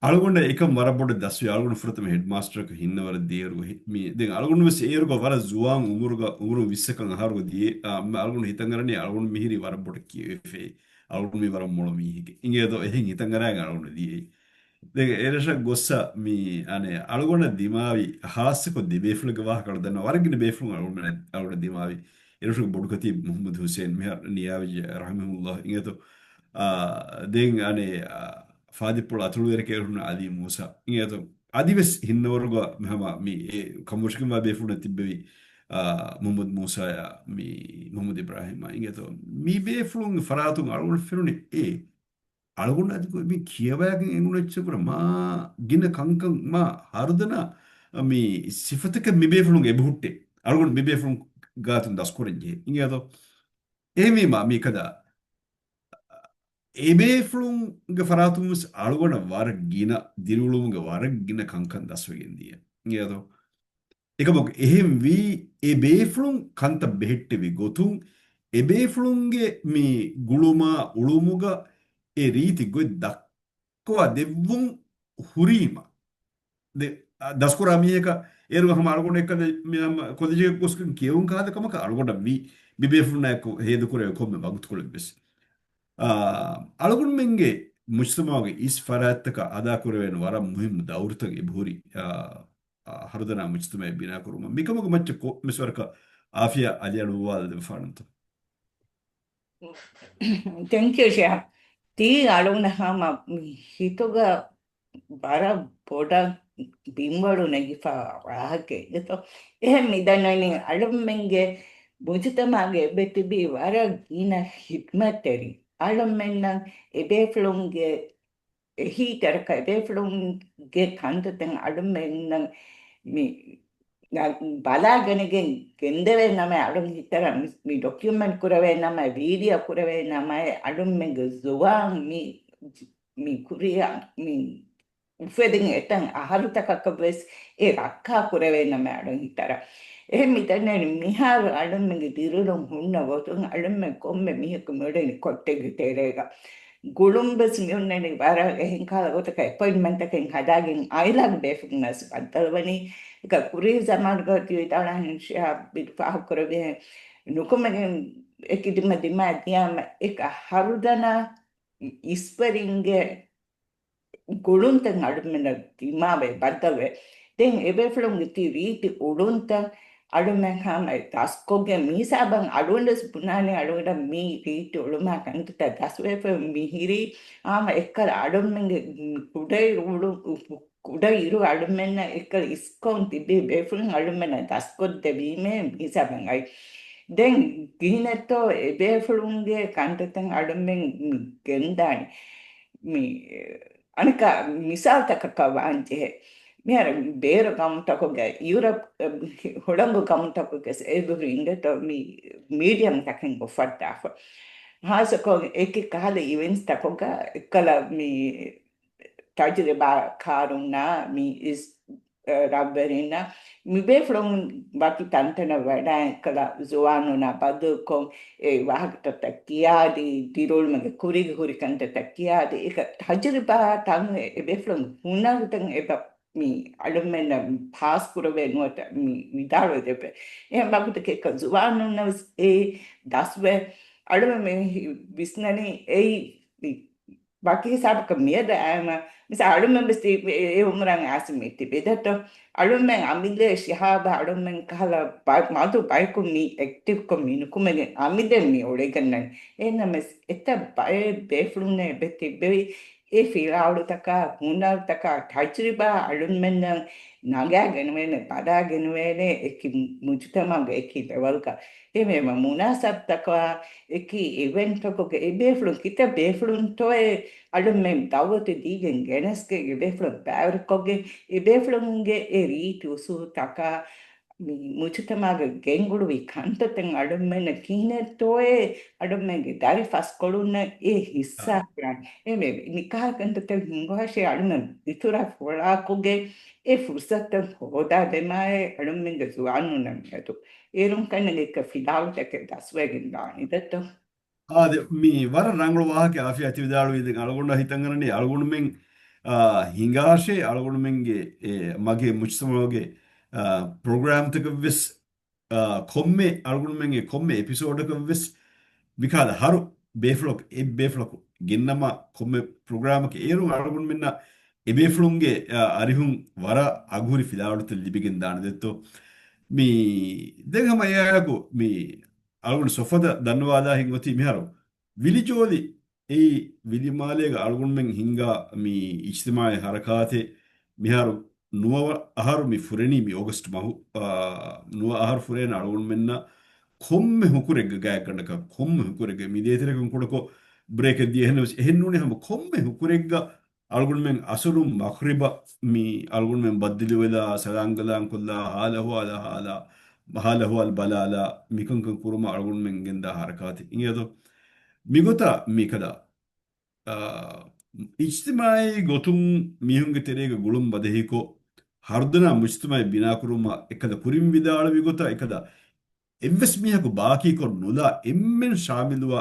އަޅުގަނޑަށް އެކަން ވަރަށް ބޮޑަށް ދަސްވި. އަޅުގަނޑު ފުރަތަމަ ހެޑްމާސްޓަރަކު ހިންނަވަރަށް ދިޔައިރު ހި-، މި، ދެން އަޅުގަނޑު ވެސް އޭރުގަ ވަރަށް ޒުވާން އުމުރުގަ، އުމުރުން ވިއްސަކަށް އަހަރުގަ ދިޔަ، އާ، މަ-، އަޅުގަނޑު ހިތަށް އަރަނީ އަޅުގަނޑު މިހިރީ ވަރަށް ބޮޑަށް ކިޔެވިފައި. އަޅުގަނޑު މީ ވަރަށް މޮޅު މީހެކޭ. އިނގޭތޯ އެހެން ހިތަށް އަރާގެން އަޅުގަނޑު ދިޔައީ. ދެން އެރަށަށް ގޮއްސަ މި، އަނެއް، އަޅުގަނޑަށް ދިމާވި ހާއްސަކޮށް ދެ ބޭފުޅެއްގެ ވާހަކަ އަޅު ދަންނަ ވަރަށް ގިނަ ބޭފުޅުން އަޅުގަނޑަށް، އަޅުގަނޑަށް ދިމާވި. އެރަށުގެ ބޮޑު ކަތީބު މުހައްމަދު ހުސޭން މިހާރު ނިޔާވެއްޖެ ރަޙިމަހުﷲ. އިނގޭތޯ، އާ، ދެން އަނެއް، އާ، ފާދިއްޕޮޅު އަތޮޅުވެރިކައިރު ހުންނަ އަލީ މޫސާ. އިނގޭތޯ، އަދިވެސް ހިންނަވަރުގަ ހަމަ މި އެ ކަންބޮޑުވެސްގެންވާ ބޭފުޅުން ތިއްބެވި، އާ، މުހައްމަދު މޫސާޔާ، މި މުހައްމަދު އިބްރާހީމާ. އިނގޭތޯ، މި ބޭފުޅުންގެ ފަރާތުން އަޅުގަނޑަށް ފެނުނީ އެ އަޅުގަނޑު އަދި މި ކިޔަވައިގެން އެނގުނު އެއްޗަކުރ މާ ގިނަ ކަންކަން މާ ހަރުދަނާ މި ސިފަތަކެއް މި ބޭފުޅުން އެބަހުއްޓޭ. އަޅުގަނޑު މި ބޭފުޅުން ގާތުން ދަސްކުރަން ޖެހޭ. އިނގޭތޯ؟ އެހެންވީމާ މިކަދާ އެބޭފުޅުންގެ ފަރާތުން ވެސް އަޅުގަނޑަށް ވަރަށް ގިނަ ދިރިއުޅުމުގެ ވަރަށް ގިނަ ކަންކަން ދަސްވެގެން ދިޔަ. އިނގޭތޯ؟ އެކަމަކު އެހެންވީ، އެ ބޭފުޅުން ކަންތައް ބެހެއްޓެވި ގޮތުން، އެ ބޭފުޅުންގެ މި ގުޅުމާ އުޅުމުގަ އެ ރީތި ގޮތް ދައްކަވާ ދެއްވުން ހުރީމަ، ދެ-، އަ، ދަސްކުރާ މީހަކަށް އޭރު ހަމަ އަޅުގަނޑު އެއްކަލަ މި ހަމަ ކޮލެޖެއް ގޮސްގެން ކިޔެވުން ކާދަ ކަމަކަށް އަޅުގަނޑަށް ވީ، މި ބޭފުޅުންނާއެކު ހޭދަކުރެވޭ ކޮންމެ ވަގުތުކޮޅެއް ވެސް. އާ، އަޅުގަނޑުމެންގެ މުޖްތަމަޢުގެ އިސް ފަރާތްތަކަށް އަދާކުރެވޭނެ ވަރަށް މުހިއްމު ދައުރުތައް އެބަހުރި، އާ، އާ، ހަރުދަނާ މުޖްތަމަޢެއް ބިނާކުރުމަށް. މިކަމުގެ މައްޗަށް ކޮ-، މިސްވަރަކަށް އާފިޔާ އަލިއަޅުއްވާލަދެއްވާނަންތޯ؟ ތެންކް ޔޫ ޝޭހް. ތީ އަޅުގަނޑަށް ހަމަ ހިތުގަ ވަރަށް ބޮޑަށް ބިންވަޅު ނެގިފަ ވާހަކައެއް. އެހެން މިދަންނަވަނީ އަޅުމެންގެ މުޖުތަމަޢުގަ އެބަތިބީ ވަރަށް ގިނަ ހިދްމަތްތެރިން. އަޅުމެންނަށް އެބޭފުޅުންގެ އެހީތެރަކަށް އެބޭފުޅުންގެ ކަންތައްތައް އަޅުމެންނަށް މި ނަ-، ބަލާގަނެގެން ގެންދެވޭ ނަމަ އަޅުން ހިތަރަ މި، މި ޑޮކިއުމެންޓް ކުރެވޭ ނަމަ، ވީޑިއޯ ކުރެވޭ ނަމަ އަޅުމެންގެ ޒުވާން މި، މި ކުރިއަށް މި އުފެދުން އެތަން އަހަރުތަކަކަށް ވެސް އެ ރައްކާ ކުރެވޭ ނަމަ އަޅުން ހިތަރަ. އެހެން މިދަންނަވަނީ މިހާރު އަޅުމެންގެ ދިރިއުޅުން ހުންނަ ގޮތުން އަޅުމެން ކޮންމެ މީހަކު މިއުޅެނީ ކޮއްޓެއްގެ ތެރޭގަ. ގުޅުން ވެސް މިއޮންނަނީ ވަރަށް އެހެން ކަހަލަ ގޮތަކަށް އެޕޮއިންޓްމަންޓްތަކެއް ހަދާގެން އާއިލާގެ ބޭފުޅުންނަސް ބައްދަލުވަނީ. އެކަ ކުރީ ޒަމާނުގަ ވިދާޅާ ހިންޝިޔާ ބިޑް ފާހަގަކުރެވޭ ނުކުމެގެން އެކި ދިމަ ދިމާ ދިޔާމަ އެކަ ހަރުދަނާ އިސްވެރިންގެ ގުޅުންތައް އަޅުމެންނަށް ދިމާވެ ބައްދަލުވެ. ދެން އެބޭފުޅުންގެ ތި ރީތި އުޅުންތައް އަޅުމެން ހަމަ ދަސްކޮށްގެން މީސާބަން އަޅުގަނޑުވެސް ބުނާނެ އަޅުގަނޑަށް މީ ރީތި އުޅުމާ ކަންތައްތައް ދަސްވެފަ މިހިރީ ހަމަ އެއްކަލަ އަޅުމެންގެ ކުޑައިރު އުޅު-، ކުޑައިރު އަޅުމެންނަށް އެއްކަލަ އިސްކޮން ތިބި ބޭފުޅުން އަޅުމެންނަށް ދަސްކޮށްދެވީމޭ މީސާބަން އައި. ދެން ކިހިނެއްތޯ އެބޭފުޅުންގެ ކަންތައްތައް އަޅުމެން ގެންދާނެ. މި އަނެކާ މިސާލުތަކަކަށް ވާންޖެހޭ. މިހާރު ބޭރު ގައުމުތަކުގަ، ޔޫރަޕް، އަ، ހުޅަނގު ގައުމުތަކުގެ އެދުރު އިނގޭތޯ މި މީޑިއަމްތަކެއް އުފައްދާފަ. ހާއްސަކޮށް އެކި ކަހަލަ އިވެންޓްސްތަކުގަ އެއްކަލަ މި ތަޖުރިބާކާރުންނާ މި އިސް ރަށްވެރިންނަށް މި ބޭފުޅުން ވަކި ތަންތަނަށް ވަޑައި ކަލަ ޒުވާނުންނާ ބަދުލުކޮށް، އެ ވާހަކަތައް ކިޔާދީ، ދިރިއުޅުމުގެ ކުރީގެ ހުރި ކަންތައްތައް ކިޔާދީ، އެކަ ތަޖުރިބާ ތަން އެ ބޭފުޅުން ހުނަރުތައް އެބަ މި އަޅުމެންނަށް ޕާސް ކުރެވޭ ނުވަތަ މި ވިދާޅުވެ ދެއްވޭ. އެހެން ވަގުތަކީ އެކަ ޒުވާނުންނަށް ވެސް އެ ދަސްވެ އަޅުމެން މި ވިސްނަނީ އެއީ މި ވަކި ހިސާބަކަށް މިއަދަށް އައިމަ، މިސާ އަޅުމެން ވެސް ތި-، އެ، އެ އުމުރަށް އައިސް މި ތިބި ދެއްތޯ. އަޅުމެން އަމިއްލަ ޝިހާބަށް އަޅުމެން ކަހަލަ ބަ-، މަދު ބަޔަކު މި އެކްޓިވްކޮށް މި ނުކުމެގެން އަމިއްލަ މި އުޅެގެންނަން. އެހެންނަމަވެސް އެތައް ބައެއް ބޭފުޅުންނޭ އެބަ ތިއްބެވި އެ ފިލާވަޅުތަކާ، ހުނަރުތަކާ، ތަޖުރިބާ އަޅުމެންނަށް ނަގާގެންވޭނެ، ބަލާގެންވޭނެ އެކި މުޖުތަމަޢުގެ އެކި ލެވަލްގަ. އެހެންވީމަ މުނާސަބްތަކާ އެކި އިވެންޓްތަކުގެ އެ ބޭފުޅުން ކިތައް ބޭފުޅުންތޯއޭ އަޅުމެން ދަޢުވަތު ދީގެން ގެނެސްގެން އެ ބޭފުޅުން ބައިވެރިކޮށްގެން އެ ބޭފުޅުންގެ އެ ރީތި އުސޫލުތަކާ މި މުޖުތަމަޢުގަ ގެންގުޅުވި ކަންތައްތައް އަޅުމެންނަށް ކިހިނެއްތޯއޭ އަޅުމެންގެ ދަރި ފަސްކޮޅުންނަށް އެ ހިއްސާ ކުރަން. އެ މި، މިކަހަލަ ކަންތައްތައް ހިނގުވާށޭ އަޅުމެން އިތުރަށް ފުޅާކޮށްގެން އެ ފުރުސަތުތައް ހޯދާ ދެމާއޭ އަޅުމެންގެ ޒުވާނުންނަށް މިއަދު. އޭރުން ކަންނެގެ އެކަ ފިލާވަޅުތަކެއް ދަސްވެގެން ދާނީ ދެއްތޯ. އާދެ، މި ވަރަށް ރަނގަޅު ވާހަކަ އާފިޔާ ތި ވިދާޅުވީ. ދެން އަޅުގަނޑަށް ހިތަށް އަރަނީ އަޅުގަނޑުމެން، އާ، ހިނގާށޭ އަޅުގަނޑުމެންގެ، އެ، މަގޭ މުޖްތަމަޢުގެ، އާ، ޕްރޮގްރާމްތަކަށްވެސް، އާ، ކޮންމެ އަޅުގަނޑުމެންގެ ކޮންމެ އެޕިސޯޑަކަށްވެސް މިކަހަލަ ހަރު ބޭފުޅަކު، އެއް ބޭފުޅަކު ގެންނަމާ ކޮންމެ ޕްރޮގްރާމަކަށް އޭރު އަޅުގަނޑުމެންނަށް އެ ބޭފުޅުންގެ، އާ، އަރިހުން ވަރަށް އަގުހުރި ފިލާވަޅުތައް ލިބިގެން ދާނެ ދެއްތޯ. މި ދެން ހަމަ އެއާއެކު މި އަޅުގަނޑު ސޮފްވަތަށް ދަންނަވާލާ ހިނގު އޮތީ މިހާރު ވިލިޖޯލި އެއީ ވިލިމާލޭގަ އަޅުގަނޑުމެން ހިންގާ މި އިޖްތިމާޢީ ހަރަކާތެއް މިހާރު ނުވަ އަހަރު މި ފުރެނީ މި އޯގަސްޓް މަހު، އާ، ނުވަ އަހަރު ފުރޭނެ އަޅުގަނޑުމެންނަށް ކޮންމެ ހުކުރެއްގަ ގާތްގަނޑަކަށް ކޮންމެ ހުކުރެއްގަ މި ދޭތެރެކަން ކުޑަކޮށް ބްރޭކެއް ދިޔަހެން ވެސް އެހެން ނޫނީ ހަމަ ކޮންމެ ހުކުރެއްގަ އަޅުގަނޑުމެން އަސުރު މަޣްރިބަށް މި އަޅުގަނޑުމެން ބައްދަލުވެލާ، ސަލާންގަލާން ކޮށްލާ، ހާލަ އަހުވާލަށް ހާލާ، ހާލަ އަހުވާލް ބަލާލާ، މިކަންކަން ކުރުމަށް އަޅުގަނޑުމެން ގެންދާ ހަރަކާތެއް. އިނގޭތޯ؟ މިގޮތަށް މިކަދަ، އާ، އިޖްތިމާޢީ ގޮތުން މީހުންގެ ތެރޭގަ ގުޅުން ބަދަހިކޮށް، ހަރުދަނާ މުޖްތަމަޢެއް ބިނާކުރުމަށް އެކަދަ ކުރިން ވިދާޅުވި ގޮތަށް އެކަދަ އެއްވެސް މީހަކު ބާކީކޮށް ނުލާ އެންމެން ޝާމިލުވާ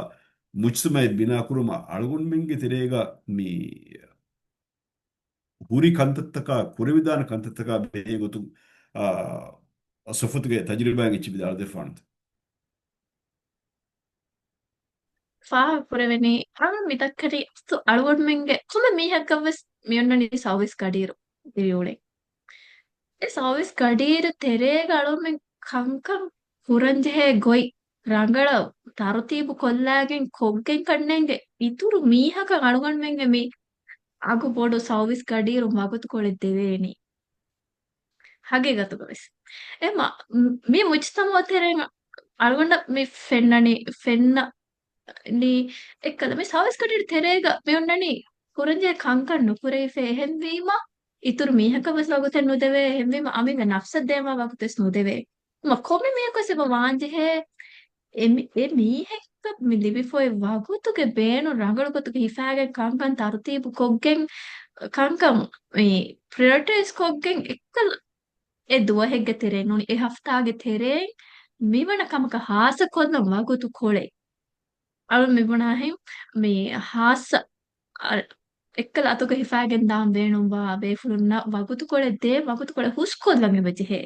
މުޖްތަމަޢެއް ބިނާކުރުމަށް އަޅުގަނޑުމެންގެ ތެރޭގަ މި ހުރި ކަންތައްތަކާ، ކުރެވިދާނެ ކަންތައްތަކާ ބެހޭ ގޮތުން، އާ، ސޮފްވަތުގެ ތަޖުރިބާއިން އެއްޗެއް ވިދާޅުވެދެއްވާނެތަ؟ ފާހަގަ ކުރެވެނީ، ހަމަ މި ދައްކަނީ އަސްލު އަޅުގަނޑުމެންގެ ކޮންމެ މީހަކަށްވެސް މި އޮންނަނީ ސަރވިސް ގަޑިއިރު ދިރިއުޅެން. އެ ސަރވިސް ގަޑިއިރު ތެރޭގަ އަޅުގަނޑުމެން ކަންކަން ކުރަންޖެހޭ ގޮތް ރަނގަޅަށް ތަރުތީބު ކޮށްލާގެން ކޮށްގެން ކަންނޭނގެ އިތުރު މީހަކަށް އަޅުގަނޑުމެންގެ މި އަގު ބޮޑު ސަރވިސް ގަޑިއިރު ވަގުތުކޮޅެއް ދެވޭނީ. ހަގީގަތުގަ ވެސް. އެ މަ-، މި މުޖްތަމަޢު ތެރެއިން އަޅުގަނޑަށް މި ފެންނަނީ، ފެންނަ ނީ އެއްކަލަ މި ސާވިސް ކަޓިޑް ތެރޭގަ މި އޮންނަނީ ކުރަންޖެހޭ ކަންކަން ނުކުރެވިފަ. އެހެންވީމަ، އިތުރު މީހަކަށް ވެސް ވަގުތެއް ނުދެވޭ. އެހެންވީމަ، އަމިއްލަ ނަފްސަށް ދޭންވާ ވަގުތެއް ވެސް ނުދެވޭ. މަ ކޮންމެ މީހަކަށް ވެސް އެބަ ވާންޖެހޭ، އެ މި-، އެ މީހެއްގަ މި ލިބިފައި ވަގުތުގެ ބޭނުން ރަނގަޅު ގޮތުގަ ހިފާގެން ކަންކަން ތަރުތީބު ކޮށްގެން، ކަންކަން މި ޕްރިއޮރިޓައިޒް ކޮށްގެން އެއްކަލަ އެ ދުވަހެއްގެ ތެރެއިން ނޫނީ އެ ހަފްތާގެ ތެރެއިން މިވަނަ ކަމަކަށް ހާއްސަ ކޮށްލަން ވަގުތު ކޮޅެއް. އަޅު މިބުނާހެން މި ހާއްސަ، އަ، އެއްކަލަ އަތުގަ ހިފާގެން ދާން ބޭނުންވާ ބޭފުޅުންނަށް ވަގުތުކޮޅެއް ދޭ، ވަގުތުކޮޅެއް ހުސްކޮށްލަން އެބަޖެހޭ.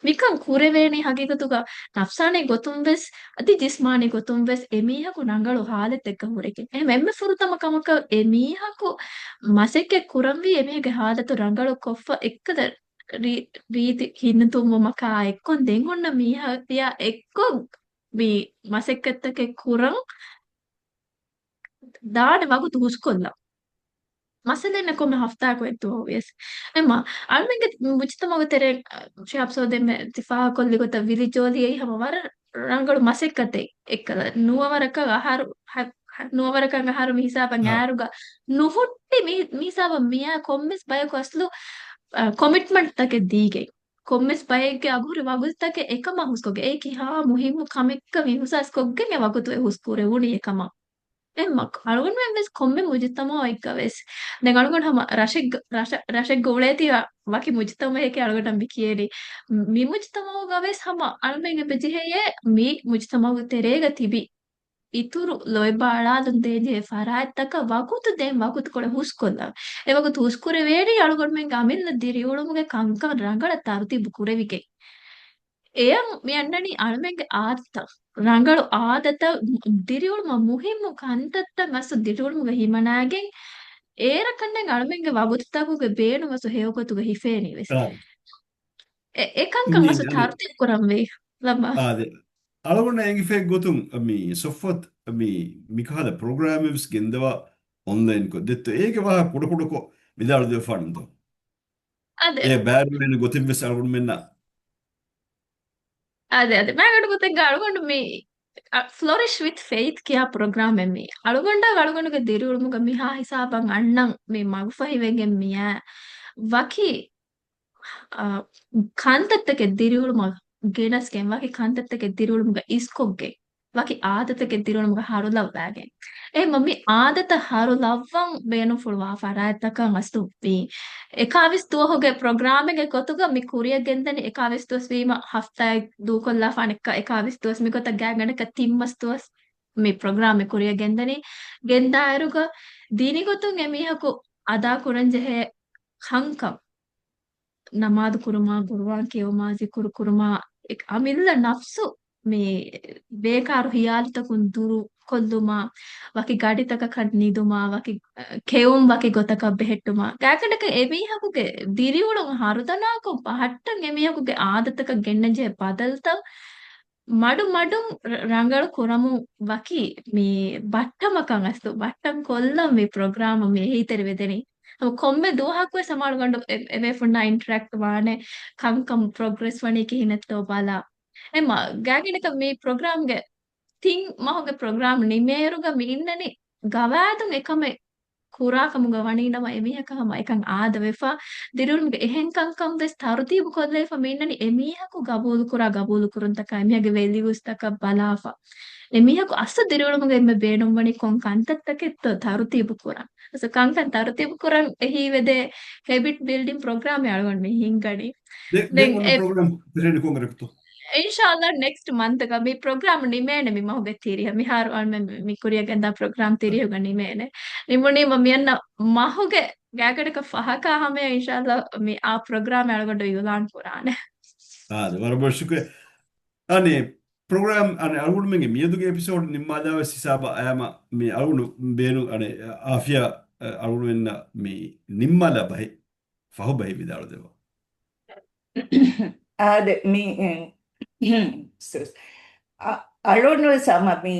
މިކަން ކުރެވޭނީ ހަގީގަތުގަ ނަފްސާނީ ގޮތުން ވެސް، އަދި ޖިސްމާނީ ގޮތުން ވެސް އެ މީހަކު ރަނގަޅު ހާލަތެއްގަ ހުރެގެން. އެހެން އެންމެ ފުރަތަމަ ކަމަކަށް އެ މީހަކު މަސައްކަތް ކުރަންވީ އެ މީހެއްގެ ހާލަތު ރަނގަޅު ކޮށްފަ އެއްކަލަ ރީ-، ރީތި ހިނިތުންވުމަކާ އެއްކޮން ދެން އޮންނަ މީހާ އެއްކޮށް މި މަސައްކަތްތަކެއް ކުރަން ދާނެ ވަގުތު ހުސްކޮށްލަން. މަސަލައެއް ނެތް ކޮންމެ ހަފްތާއަކު އެއް ދުވަހު ވިޔަސް. އެމަ، އަޅުމެންގެ މުޖުތަމަޢުގެ ތެރޭ، ޝިހާބް ސޯ ދެންމެ ތި ފާހަގަކޮށްލި ގޮތަށް ވިލި ޖޯލީ އެއީ ހަމަ ވަރަށް ރަނގަޅު މަސައްކަތެއް އެއްކަލަ. ނުވަވަރަކަށް އަހަރު، ހަ-، ހަ-، ނުވަވަރަކަށް އަހަރު މި ހިސާބަށް އާ. އައިރުގަ ނުހުއްޓި މި، މި ހިސާބަށް މިއާ ކޮންމެސް ބަޔަކު އަސްލު، އަ، ކޮމިޓްމަންޓްތަކެއް ދީގެން. ކޮންމެސް ބައެއްގެ އަގުހުރި ވަގުތުތަކެއް އެކަމާ ހުސްކޮށްގެން، އެއީ ކިހާ މުހިއްމު ކަމެއްކަން އިހުސާސްކޮށްގެން އެ ވަގުތު އެ ހުސްކުރެވުނީ އެކަމަށް. އެ މަ-، އަޅުގަނޑުމެން ވެސް ކޮންމެ މުޖުތަމަޢެއްގަ ވެސް، ދެން އަޅުގަނޑު ހަމަ ރަށެއްގަ، ރަށަ-، ރަށެއްގަ އުޅޭތީ ވަކި މުޖުތަމަޢެކޭ އަޅުގަނޑަށް މި ކިޔޭނީ. މި މުޖުތަމަޢުގަ ވެސް ހަމަ އަޅުމެން އެބަޖެހެޔޭ މި މުޖުތަމަޢުގެ ތެރޭގަ ތިބި އިތުރު ލޯތްބާ އަޅާލަން ދޭންޖެހޭ ފަރާތްތަކަށް ވަގުތު ދޭން، ވަގުތުކޮޅެއް ހުސްކޮށްލަން. އެވަގުތު ހުސްކުރެވޭނީ އަޅުގަނޑުމެންގެ އަމިއްލަ ދިރިއުޅުމުގެ ކަންކަން ރަނގަޅަށް ތަރުތީބު ކުރެވިގެން. އެޔަށް މި އަންނަނީ އަޅުމެންގެ އާދަތައް، ރަނގަޅު އާދަތައް، ދިރިއުޅުމަށް މުހިއްމު ކަންތައްތައް އަސްލު ދިރިއުޅުމުގަ ހިމަނާގެން، އޭރަކަށްނެން އަޅުމެންގެ ވަގުތުތަކުގެ ބޭނުން އަސްލު ހެޔޮގޮތުގަ ހިފޭނީ ވެސް. އާ. އެ-، އެކަންކަން މި އަސްލު އަނެއް ތަރުތީބު ކުރަންވީ. ލައްބާ. އާދެ. އަޅުގަނޑަށް އެނގިފައި ގޮތުން މި ޞަފްވަތް މި މިކަހަލަ ޕްރޮގްރާމެއް ވެސް ގެންދަވާ އޮންލައިންކޮށް ދެއްތޯ. އޭގެ ވާހަކަ ކުޑަކުޑަކޮށް ވިދާޅު ދެއްވާނަންތޯ؟ އާދެ. އެ ބައިވެރިވެން ގޮތެއް ވެސް އަޅުގަނޑުމެންނަށް. އާދެ، އާދެ. މާގަނޑު ގޮތެއްގަ އަޅުގަނޑު މި، އަ، ފްލޮރިޝް ވިތް ފެއިތް ކިޔާ ޕްރޮގްރާމެއް މީ. އަޅުގަނޑަށް އަޅުގަނޑުގެ ދިރިއުޅުމުގަ މިހާ ހިސާބަށް އަންނަން މި މަގުފަހިވެގެން މިއާ ވަކި އާ، ކަންތައްތަކެއް ދިރިއުޅުމަށް ގެނަސްގެން، ވަކި ކަންތައްތަކެއް ދިރިއުޅުމުގަ އިސްކޮށްގެން، ވަކި އާދަތަކެއް ދިރިއުޅުމުގަ ހަރުލައްވާގެން. އެހެންމަ މި އާދަތައް ހަރުލައްވަން ބޭނުންފުޅުވާ ފަރާތްތަކަށް އަސްލު މި އެކާވީސް ދުވަހުގެ ޕްރޮގްރާމެއްގެ ގޮތުގަ މި ކުރިއަށް ގެންދަނީ. އެކާވީސް ދުވަސް ވީމަ ހަފްތާއެއް ދޫކޮށްލާފާނެ އެކާވީސް ދުވަސް. މިގޮތަށް ގާތްގަނޑަކަށް ތިން މަސް ދުވަސް މި ޕްރޮގްރާމެއް ކުރިއަށް ގެންދަނީ. ގެންދާއިރުގަ ދީނީ ގޮތުން އެމީހަކު އަދާ ކުރަންޖެހޭ ކަންކަން، ނަމާދު ކުރުމާ، ގުރުއާން ކިޔެވުމާ، ޒިކުރު ކުރުމާ، އެ-، އަމިއްލަ ނަފްސު މި ބޭކާރު ހިޔާލުތަކުން ދުރު ކޮށްލުމާ، ވަކި ގަޑިތަކަކަށް ނިދުމާ، ވަކި، އަ، ކެއުން ވަކި ގޮތަކަށް ބެހެއްޓުމާ، ގާތްގަނޑަކަށް އެމީހަކުގެ ދިރިއުޅުން ހަރުދަނާކޮށް ބަހައްޓަން އެމީހަކުގެ އާދަތަކަށް ގެންނަންޖެހޭ ބަދަލުތައް މަޑު މަޑުން ރަ-، ރަނގަޅު ކުރަމުން ވަކި މި ބައްޓަމަކަށް އަސްލު ބައްޓަން ކޮށްލަން މި ޕްރޮގްރާމަށް މި އެހީތެރިވެދެނީ. ކޮންމެ ދުވަހަކުވެސް ހަމަ އަޅުގަނޑު އެ-، އެބޭފުޅުންނާ އިންޓަރެކްޓް ވާނެ، ކަންކަން ޕްރޮގްރެސް ވަނީ ކިހިނެއްތޯ ބަލާ. އެމަ ގާތްގަނޑަކަށް މި ޕްރޮގްރާމްގެ ތިން މަހުގެ ޕްރޮގްރާމް ނިމޭއިރުގަ މި އިންނަނީ ގަވާއިދުން އެކަމެއް ކުރާކަމުގަ ވަނީނަމަ، އެމީހަކަށް ހަމަ އެކަން އާދަވެފަ، ދިރިއުޅުމުގެ އެހެން ކަންކަން ވެސް ތަރުތީބު ކޮށްލައިފަ މި އިންނަނީ އެމީހަކު ގަބޫލުކުރާ ގަބޫލުކުރުންތަކާ، އެމީހަކުގެ ވެލިއުސްތަކަށް ބަލާފަ. އެމީހަކު އަސްލު ދިރިއުޅުމުގަ އެންމެ ބޭނުންވަނީ ކޮން ކަންތައްތަކެއްތޯ ތަރުތީބު ކުރަން. އަސްލު ކަންކަން ތަރުތީބު ކުރަން އެހީވެދޭ ހެބިޓް ބިލްޑިން ޕްރޮގްރާމެއް އަޅުގަނޑު މި ހިންގަނީ. ދެ-، ދެން ދެން އޮންނަ އެ ޕްރޮގްރާމް ތެރޭ ނިކުން އަރެކުތޯ؟ އިންޝާﷲ ނެކްސްޓް މަންތުގަ މި ޕްރޮގްރާމް ނިމޭނެ މި މަހުގެ ތިރީހަށް. މިހާރު އަޅުމެން މި، މި ކުރިއަށް ގެންދާ ޕްރޮގްރާމް ތިރީހުގަ ނިމޭނެ. ނިމުނީމަ މިއަންނަ މަހުގެ ގާތްގަނޑަކަށް ފަހަކާ ހަމަޔަށް އިންޝާﷲ މި އާ ޕްރޮގްރާމް އަޅުގަނޑު އިޢުލާން ކުރާނެ. އާދެ، ވަރަށް ބޮޑަށް ޝުކުރިއްޔާ. އަނެއް ޕްރޮގްރާމް، އަނެއް އަޅުގަނޑުމެންގެ މިއަދުގެ އެޕިސޯޑް ނިންމާލާ ވެސް ހިސާބަށް އައީމަ މި އަޅުގަނޑު ބޭނުން އަނެއް އާފިޔާ އަޅުގަނޑުމެންނަށް މި ނިންމާލާ ބަހެއް ފަހު ބަހެއް ވިދާޅުދެއްވާ. އާދެ، މި، އެ، ސް-، އަ-، އަޅުގަނޑުވެސް ހަމަ މި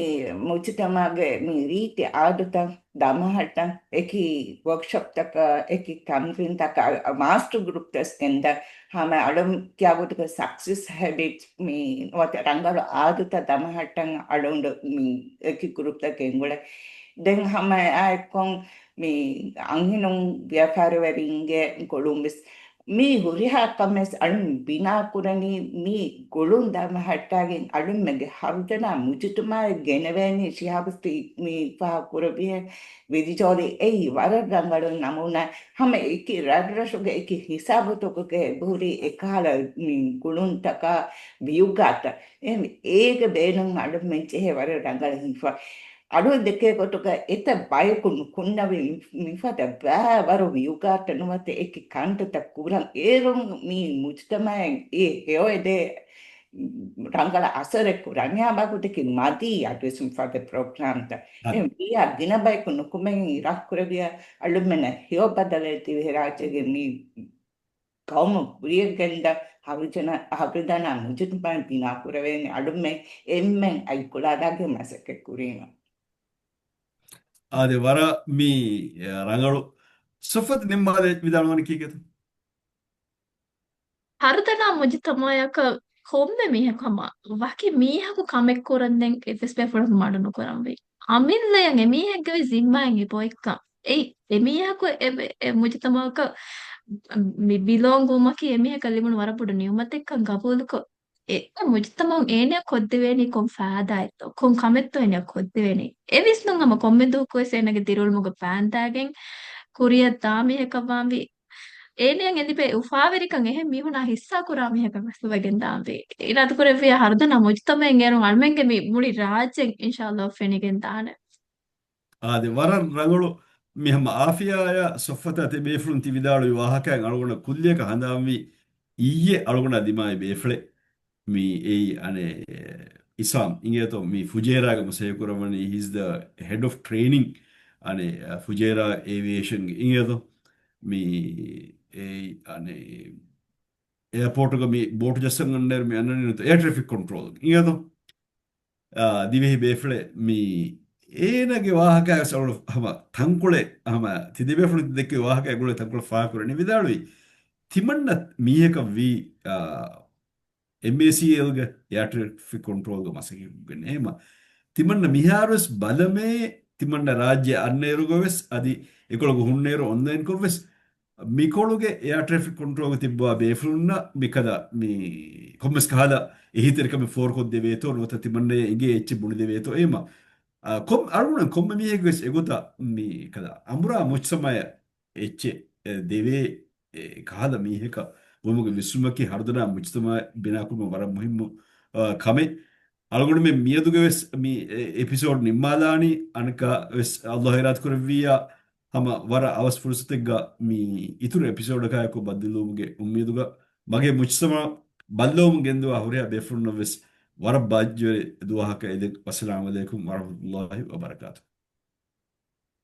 މުޖުތަމަޢުގެ މި ރީތި އާދަތައް ދަމަހައްޓަން، އެކި ވޯކްޝޮޕްތަކަށް، އެކި ތަމްރީންތަކަށް، މާސްޓަރ ގްރޫޕްތައް ގެންދަން، ހަމަ އަޅުން ކިޔާ ގޮތުގަ ސަކްސެސް ހެބިޓްސް މި ނުވަތަ ރަނގަޅު އާދަތައް ދަމަހައްޓަން އަޅުގަނޑު މި އެކި ގްރޫޕްތައް ގެންގުޅޭ. ދެން ހަމަ އެއާއެއްކޮށް މި އަންހެނުން ވިޔަފާރިވެރިންގެ ގުޅުން ވެސް މި ހުރިހާ ކަމެއް އަޅުން ބިނާ ކުރަނީ މި ގުޅުން ދަމަހައްޓާގެން އަޅުންމެގެ ހަރުދަނާ މުޖުތަމަޢަށް ގެނެވޭނީ. ޝިހާބު މި ފާހަގަ ކުރެއްވިހެން ވިދިޖޯލި އެއީ ވަރަށް ރަނގަޅު ނަމޫނާ. ހަމަ އެކި ރަށްރަށުގެ އެކި ހިސާބުތަކުގައި އެބަހުރި އެކަހަލަ މި ގުޅުންތަކާ ވިއުގާތައް. އެ، އޭގެ ބޭނުން އަޅުންމެން ޖެހޭ ވަރަށް ރަނގަޅަށް ހިފަ. އަޅުން ދެކޭ ގޮތުގަ އެތައް ބަޔަކު ނުކުންނަވި މި-، މިފަދަ ބައިވަރު ވިއުގާތައް ނުވަތަ އެކި ކަންތައްތައް ކުރަން އޭރުން މި މުޖުތަމަޢަށް އެ ހެޔޮއެދޭ ރަނގަޅަށް އަސަރެއް ކުރަން. އެހާ ބާވަތުގެ މަތީ އަދިވެސް މިފަދަ ޕްރޮގްރާމްތައް. އަ. އެ ވިޔާ ގިނަ ބަޔަކު ނުކުމެ ރަށް ކުރެވިޔާ އަޅުމެންނަށް ހެޔޮ ބަދަލެއް ދިވެހިރާއްޖޭގެ މި ގައުމު ކުރިއަށް ގެންދަ ހަރުދަނާ، ހަރުދަނާ މުޖުތަމަޢެއް ބިނާ ކުރެވޭނެ އަޅުމެން އެންމެން އަތް ކުޅަދާގެން މަސައްކަތް ކުރީމަ. އާދެ، ވަރަށް މި، އެ، ރަނގަޅު. ސޮފްވަތު ނިންމާލެ ވިދާޅުވަނީ ކީކޭތަ؟ ހަރުދަނާ މުޖުތަމަޢަކަށް ކޮންމެ މީހަކު ހަމަ ވަކި މީހަކު ކަމެއް ކުރަންދެން އެއްވެސް ބޭފުޅަކު މަޑު ނުކުރަންވީ. އަމިއްލަޔަށް އެމީހެއްގެ ވެސް ޒިންމާއެއް އެބައޮތްކަން. އެއީ، އެމީހަކު އެ، އެ މުޖުތަމަޢަކަށް މި ބިލޯން ވުމަކީ އެމީހަކަށް ލިބުނު ވަރަށް ބޮޑު ނިޢުމަތެއްކަން ގަބޫލުކޮށް، އެ، އެ މުޖުތަމަޢުން އޭނަ ކޮށްދެވޭނީ ކޮން ފައިދާއެއްތޯ، ކޮން ކަމެއްތޯ އޭނަ ކޮށްދެވޭނީ. އެ ވިސްނުން ހަމަ ކޮންމެ ދުވަހަކުވެސް އޭނަގެ ދިރިއުޅުމުގަ ފައިންދާގެން ކުރިއަށް ދާ މީހަކަށް ވާންވީ. އޭނައަށް އެ ލިބޭ އުފާވެރިކަން އެހެން މީހުނާ ހިއްސާ ކުރާ މީހަކަށް ވެސް ވެގެން ދާންވީ. އިރާދަކުރެއްވިޔާ ހަރުދަނާ މުޖުތަމަޢެއް އޭރުން އަޅުމެންގެ މި މުޅި ރާއްޖެން އިންޝާﷲ ފެނިގެން ދާނެ. އާދެ، ވަރަށް ރަނގަޅު. މި ހަމަ އާފިޔާއާ ސޮފްވަތާ ތި ބޭފުޅުން ތި ވިދާޅުވި ވާހަކައިން އަޅުގަނޑަށް ކުއްލިއަކަށް ހަނދާންވީ އިއްޔެ އަޅުގަނޑާ ދިމާވި ބޭފުޅެއް. މި އެއީ އަނެއް އިސާމް އިނގޭތޯ، މި ފުޖޭރާގަ މުސައްޔަކުރަވަނީ، he's the head of training. އަނެއް ފުޖޭރާ އޭވިއޭޝަންގެ އިނގޭތޯ. މި އެއީ އަނެއް އެއާޕޯޓުގަ މި ބޯޓު ޖައްސަން އަންނައިރު މި އަންނަނީ ނުތަ އެއާ ޓްރެފިކް ކޮންޓްރޯލް އިނގޭތޯ. އާ، ދިވެހި ބޭފުޅެއް މި އޭނަގެ ވާހަކަ ވެސް އަޅު ހަމަ ތަންކޮޅެއް، ހަމަ ތި ދެބޭފުޅުން ދެއްކި ވާހަކަ ގުޅޭ ތަންކޮޅެއް ފާހަގަކުރަނީ ވިދާޅުވީ. ތިމަންނަ މީހަކަށް ވީ، އާ، އެމްއޭސީއެލްގެ އެއާ ޓްރެފިކް ކޮންޓްރޯލްގެ މަސައްކަތް ކުރަން އެހެމަ. ތިމަންނަ މިހާރުވެސް ބަލަމޭ، ތިމަންނަ ރާއްޖެ އަންނައިރުގަ ވެސް އަދި އެކޮޅުގަ ހުންނައިރު އޮންލައިންކޮށް ވެސް މިކޮޅުގެ އެއާ ޓްރެފިކް ކޮންޓްރޯލްގަ ތިއްބާ ބޭފުޅުންނަށް މިކަލަ މި ކޮންމެސް ކަހަލަ އެހީތެރިކަމެއް ފޯރުކޮށްދެވޭތޯ ނުވަތަ ތިމަންނަޔަށް އެނގޭ އެއްޗެއް ބުނެދެވޭތޯ އެހެމަ. އާ، ކޮން، އަޅުގަނޑު ކޮންމެ މީހެއްގެ ވެސް އެގޮތަށް މި ކަލަ އަނބުރާ މުޖްތަމަޢަށް އެއްޗެއް، އެ، ދެވޭ، އެ، ކަހަލަ މީހަކަށް ވުމުގެ ވިސްނުމަކީ ހަރުދަނާ މުޖްތަމަޢެއް ބިނާކުރުމަށް ވަރަށް މުހިއްމު، އާ، ކަމެއް. އަޅުގަނޑުމެން މިއަދުގެ ވެސް މި، އެ، އެޕިސޯޑް ނިންމާލާނީ. އަނެއްކާ ވެސް ﷲ އިރާދަ ކުރެއްވިއްޔާ، ހަމަ ވަރަށް އަވަސް ފުރުސަތެއްގަ މި އިތުރު އެޕިސޯޑަކާއެކު ބައްދަލުވުމުގެ އުއްމީދުގަ މަގޭ މުޖްތަމަޢަށް ބައްލަވަމުން ގެންދަވާ ހުރިހާ ބޭފުޅުންނަށް ވެސް ވަރަށް ބާއްޖަވެރި ދުވަހަކަށް އެދެން. އައްސަލާމު ޢަލައިކުމް ވަރަޙްމަތުﷲ ވަބަރަކާތުހު.